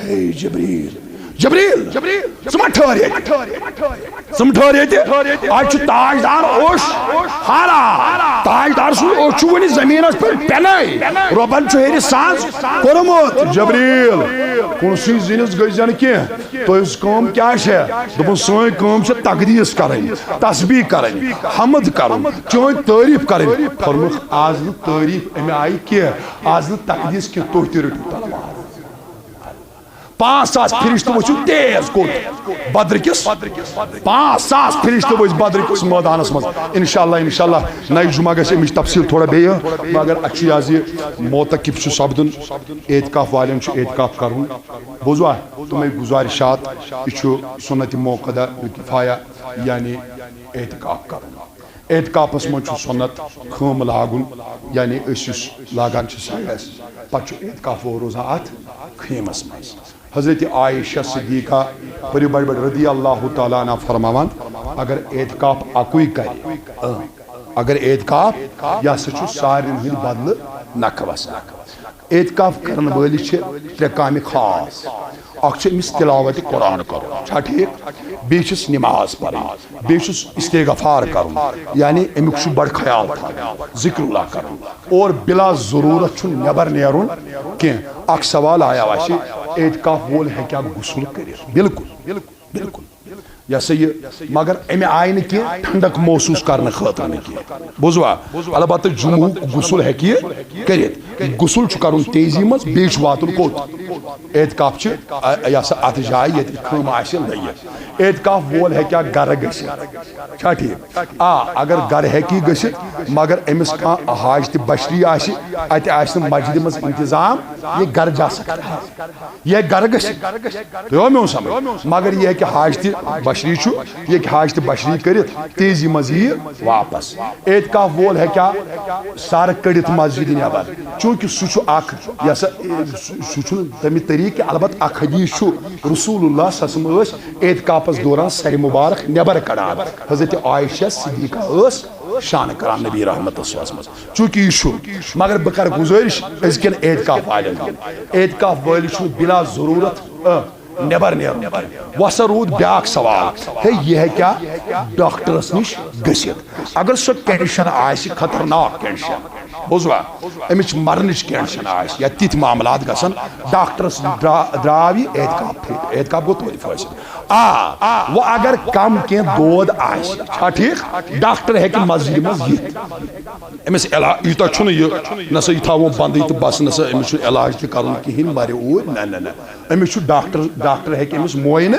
ہے جبریل، جبریل، ژٕ ما ٹھہر ییٚتہِ۔ ژٕ ما ٹھہر ییٚتہِ۔ آز چھُ تاجدار اوٚش ہاران۔ تاجدار سُنٛد اوٚش چھُ وُنہِ زٔمیٖنَس پٮ۪ٹھ پٮ۪نَے۔ رۄبَن چھُ ہیٚرِ سَز کوٚرمُت۔ جبریل، کُنسٕے زِنِس گٔژھۍ زَن کینٛہہ۔ تُہٕنٛز کٲم کیٛاہ چھےٚ؟ دوٚپُن، سٲنۍ کٲم چھےٚ تقدیٖس کَرٕنۍ، تسبیح کَرٕنۍ، حمد کَرُن، چٲنۍ تعریٖف کَرٕنۍ۔ فرمووُکھ، آز نہٕ تعریٖف اَمہِ آیہِ کینٛہہ، آز نہٕ تقدیٖس کینٛہہ، تُہۍ تہِ رٔٹِو تلوار۔ پانٛژھ ساس فرشتہٕ ؤتھِو تیز کوٚت؟ بدرٕ کِس۔ پانٛژھ ساس فرشتہٕ ؤتھۍ بدرٕ کِس مٲدانَس منٛز۔ انشاءاللہ، انشاءاللہ، نَیہِ جمعہ گژھِ اَمِچ تفصیٖل تھوڑا بیٚیہِ، مگر اَسہِ چھُ یہِ حظ یہِ معتکف چھُ سپدُن، اعتکاف والٮ۪ن چھُ اعتکاف کَرُن۔ بوٗزوا؟ تِمَے گُزارِشات، یہِ چھُ سُنتِ موقدہ کفایہ، یعنی اعتکاف کَرُن۔ اعتکافس منٛز چھُ سُنت خٲم لاگُن، یعنی أسۍ یُس لاگان چھِ سایڈس، پتہٕ چھُ اعتکاف وول روزان اتھ خیمس منٛز۔ حضرت عائشہ صدیقہ، پٔرِو بڑِ بڑِ، رضی اللہ تعالیٰ عنہ فرماوان، اگر اعتکاف اکُے کرِ، اۭں، اگر اعتکاف، یہِ ہسا چھُ سارنٕے ہٕنٛدِ بدلہٕ نکھٕ وسان۔ اعتکاف کرن وٲلِس چھِ ترٛےٚ کامہِ خاص۔ اکھ چھُ أمِس تلاوت قرآن کرُن، چھا ٹھیٖک؟ بیٚیہِ چھُس نماز پرٕنۍ، بیٚیہِ چھُس استغفار کرُن، یعنی امیُک چھُ بڑٕ خیال تھاوُن، ذکر اللہ کرُن، اور بلا ضروٗرت چھُنہٕ نٮ۪بر نیرُن کینٛہہ۔ اکھ سوال آیاو اَسہِ، اعتکاف وول ہیٚکیٛاہ غسل کٔرِتھ؟ بالکل، بالکل۔ یہِ ہسا یہِ، مگر امہِ آیہِ نہٕ کینٛہہ ٹھنڈک محسوٗس کرنہٕ خٲطرٕ نہٕ کینٛہہ۔ بوٗزوا؟ البتہ جمعہُک غسل ہیٚکہِ یہِ کٔرِتھ۔ غسل چھُ کرُن تیزی منٛز، بیٚیہِ چھُ واتُن کوٚت؟ اعتکاف چھِ، آ، یہِ ہسا اتھ جایہِ ییٚتہِ خٲمہٕ آسہِ لٲگِتھ۔ اعتکاف وول ہیٚکیٛاہ گرٕ گٔژھِتھ؟ چھا ٹھیٖک؟ آ، اگر گرٕ ہیٚکہِ یہِ گٔژھِتھ، مگر أمِس کانٛہہ حاجتہِ بشری آسہِ، اتہِ آسہِ نہٕ مسجدِ منٛز انتظام، یہِ گرٕ جا سکتا ہے۔ یہِ ہیٚکہِ گرٕ گٔژھِتھ۔ تُہۍ آو میون سمجھ؟ مگر یہِ ہیٚکہِ حاجتہِ بشری چھُ، یہِ ہیٚکہِ حاجتہِ بشری کٔرِتھ، تیزی منٛز یِیہِ واپس۔ اعتکاف وول ہیٚکیٛاہ سر کٔڑِتھ مسجدِ نٮ۪بر؟ چوٗنٛکہِ سُہ چھُ اکھ، یہِ ہسا، سُہ، سُہ چھُنہٕ تَمہِ طریٖقہٕ کینٛہہ۔ البتہ اکھ حدیث چھُ، رسول اللہ صلی اللہ علیہ وسلم ٲسۍ اعتکافس دوران سرِ مبارک نٮ۪بر کڑان۔ حضرت عائشہ صدیقہ ٲس شانہٕ کران نبی رحمت صلی اللہ علیہ وسلم۔ چوٗنٛکہِ یہِ چھُ، مگر بہٕ کرٕ گُزٲرِش أزکٮ۪ن اعتکاف والٮ۪ن کُن۔ اعتکاف وٲلِس چھُنہٕ بلا ضروٗرت، آ، نٮ۪بر نیرُن۔ وۄنۍ سا روٗد بیٛاکھ سوال، ہے، یہِ ہیٚکیٛاہ ڈاکٹرس نِش گٔژھِتھ؟ اگر سۄ condition آسہِ خطرناک condition، بوٗزوا، أمِس چھِ مرنٕچ condition آسہِ یا تِتھۍ معاملات گژھن، ڈاکٹرس درا-، درٛاو یہِ اعتکاف پھِرِ، اعتکاف گوٚو توتہِ فٲصِل۔ آ، وۄنۍ اگر کم کینٛہہ دود آسہِ، چھا ٹھیٖک؟ ڈاکٹر ہیٚکہِ مسجدِ منٛز یِتھ۔ أمِس علاج، یوٗتاہ چھُنہٕ یہِ، نہ سا یہِ تھاوو بنٛدٕے تہٕ بس، نہ سا أمِس چھُ علاج تہِ کرُن کِہیٖنۍ، مرِ اوٗرۍ، نہ، نہ، نہ۔ أمِس چھُ ڈاکٹر، ڈاکٹر ہیٚکہِ أمِس معاینہٕ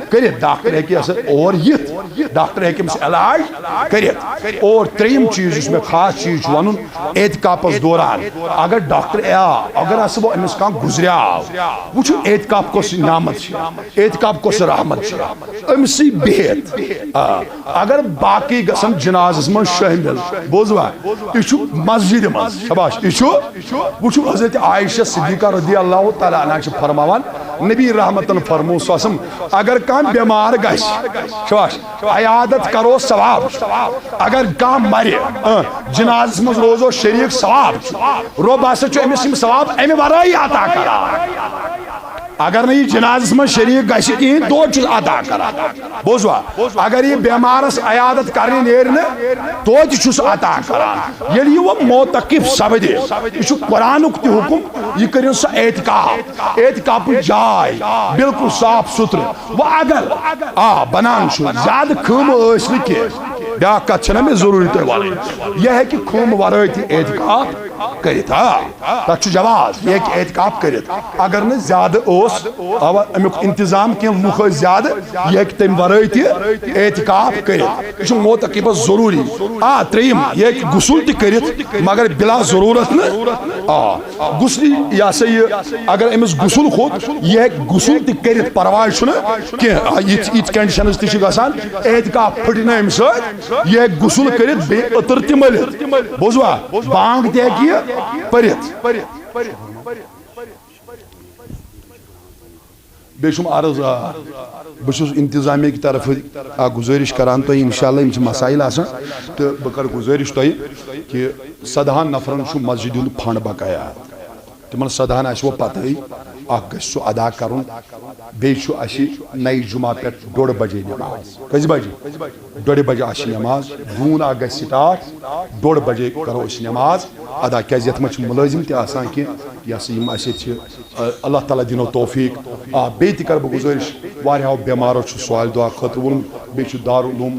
کٔرِتھ، ڈاکٹر ہیٚکہِ یہِ ہسا اور یِتھ، ڈاکٹر ہیٚکہِ أمِس علاج کٔرِتھ۔ اور ترٛیٚیِم چیٖز یُس مےٚ خاص چیٖز چھُ وَنُن، اعتکافس دوران اگر ڈاکٹر، آ، اگر ہسا وۄنۍ أمِس کانٛہہ گُزریٛاو، وٕچھِو اعتکاف کۄس نعمت چھِ، اعتکاف کۄس رحمت چھِ، أمِسٕے بِہِتھ۔ آ، اگر باقٕے گژھن جنازس منٛز شٲمِل، بوٗزوا، یہِ چھُ مسجدِ منٛز، شاباش، یہِ چھُ، وٕچھِو حضرت عائشہ صدیقہ رضی اللہ تعالیٰ عنہا چھِ فرماوان، نبی رحمتن فرموو صلی اللہ علیہ وسلم، اگر کانٛہہ بٮ۪مار گژھِ، شاباش، عیادت کرو ثواب چھُ۔ اگر کانٛہہ مرِ، اۭں، جنازس منٛز روزو شریٖک ثواب چھُ۔ رۄب ہسا چھُ أمِس یِم ثواب اَمہِ ورٲیی عطا کران۔ اگر نہٕ یہِ جنازس منٛز شریٖک گژھِ کِہیٖنۍ، توتہِ چھُس عطا کران۔ بوٗزوا؟ اگر یہِ بٮ۪مارس عیادت کرنہِ نیرِ نہٕ، توتہِ چھُس عطا کران۔ ییٚلہِ یہِ وۄنۍ معتکف سپدِ، یہِ چھُ قرآنُک تہِ حُکم، یہِ کٔرِن سُہ اعتکاف۔ اعتکافٕچ جاے بالکل صاف سُتھرٕ۔ وۄنۍ اگر، آ، بنان چھُ، زیادٕ خٲمہٕ ٲسۍ نہٕ کینٛہہ، بیٛاکھ کتھ چھنہ مےٚ ضروٗری تۄہہِ ونٕنۍ، یہِ ہیٚکہِ خٲمہٕ ورٲے تہِ اعتکاف کٔرِتھ۔ آ، تتھ چھُ جواز، یہِ ہیٚکہِ اعتکاف کٔرِتھ۔ اگر نہٕ زیادٕ اوس، اوا، امیُک انتظام کینٛہہ، لُکھ ٲسۍ زیادٕ، یہِ ہیٚکہِ تمہِ ورٲے تہِ اعتکاف کٔرِتھ۔ یہِ چھُ معتکفس ضروٗری۔ آ، ترٛیٚیِم، یہِ ہیٚکہِ غسل تہِ کٔرِتھ، مگر بلا ضروٗرت نہٕ۔ آ، غسلہِ، یہِ ہسا یہِ، اگر أمِس غسل کھوٚت، یہِ ہیٚکہِ غسل تہِ کٔرِتھ، پرواے چھُنہٕ کینٛہہ۔ آ، یِتھ، یِتھ conditions تہِ چھِ گژھان، اعتکاف پھٕٹہِ نہٕ اَمہِ سۭتۍ، یہِ ہیٚکہِ غسل کٔرِتھ، بیٚیہِ عطر تہِ مٔلِتھ۔ بوٗزوا؟ بانگ تہِ ہیٚکہِ یہِ پٔرِتھ۔ بیٚیہِ چھُم عرض، آ، بہٕ چھُس انتظامیہ کہِ طرفہٕ اکھ گُزٲرِش کران تۄہہِ، انشاءاللہ یِم چھِ مسائل آسان، تہٕ بہٕ کرٕ گُزٲرِش تۄہہِ کہِ سدہن نفرن چھُ مسجدِ ہُنٛد فنڈ بقایا۔ تِمن سدہن آسہِ وۄنۍ پتہٕے، اکھ گژھِ سُہ ادا کرُن، بیٚیہِ چھُ اسہِ نَیہِ جمعہ پٮ۪ٹھ ڈوٚڈ بجے نماز۔ کٔژِ بجہِ؟ ڈوٚڈِ بجہِ آسہِ نماز، ڈوٗن اکھ گژھِ start، ڈوٚڈ بجے کرو أسۍ نماز ادا، کیازِ یتھ منٛز چھِ مُلٲزِم تہِ آسان کینٛہہ، یہِ ہسا یِم اسہِ ییٚتہِ چھِ، ٲ، اللہ تعالیٰ دِنو توفیق۔ آ، بیٚیہِ تہِ کرٕ بہٕ گُزٲرِش، واریاہو بٮ۪مارو چھُ سوالہِ دُعا خٲطرٕ ووٚنمُت، بیٚیہِ چھُ دارالعلوم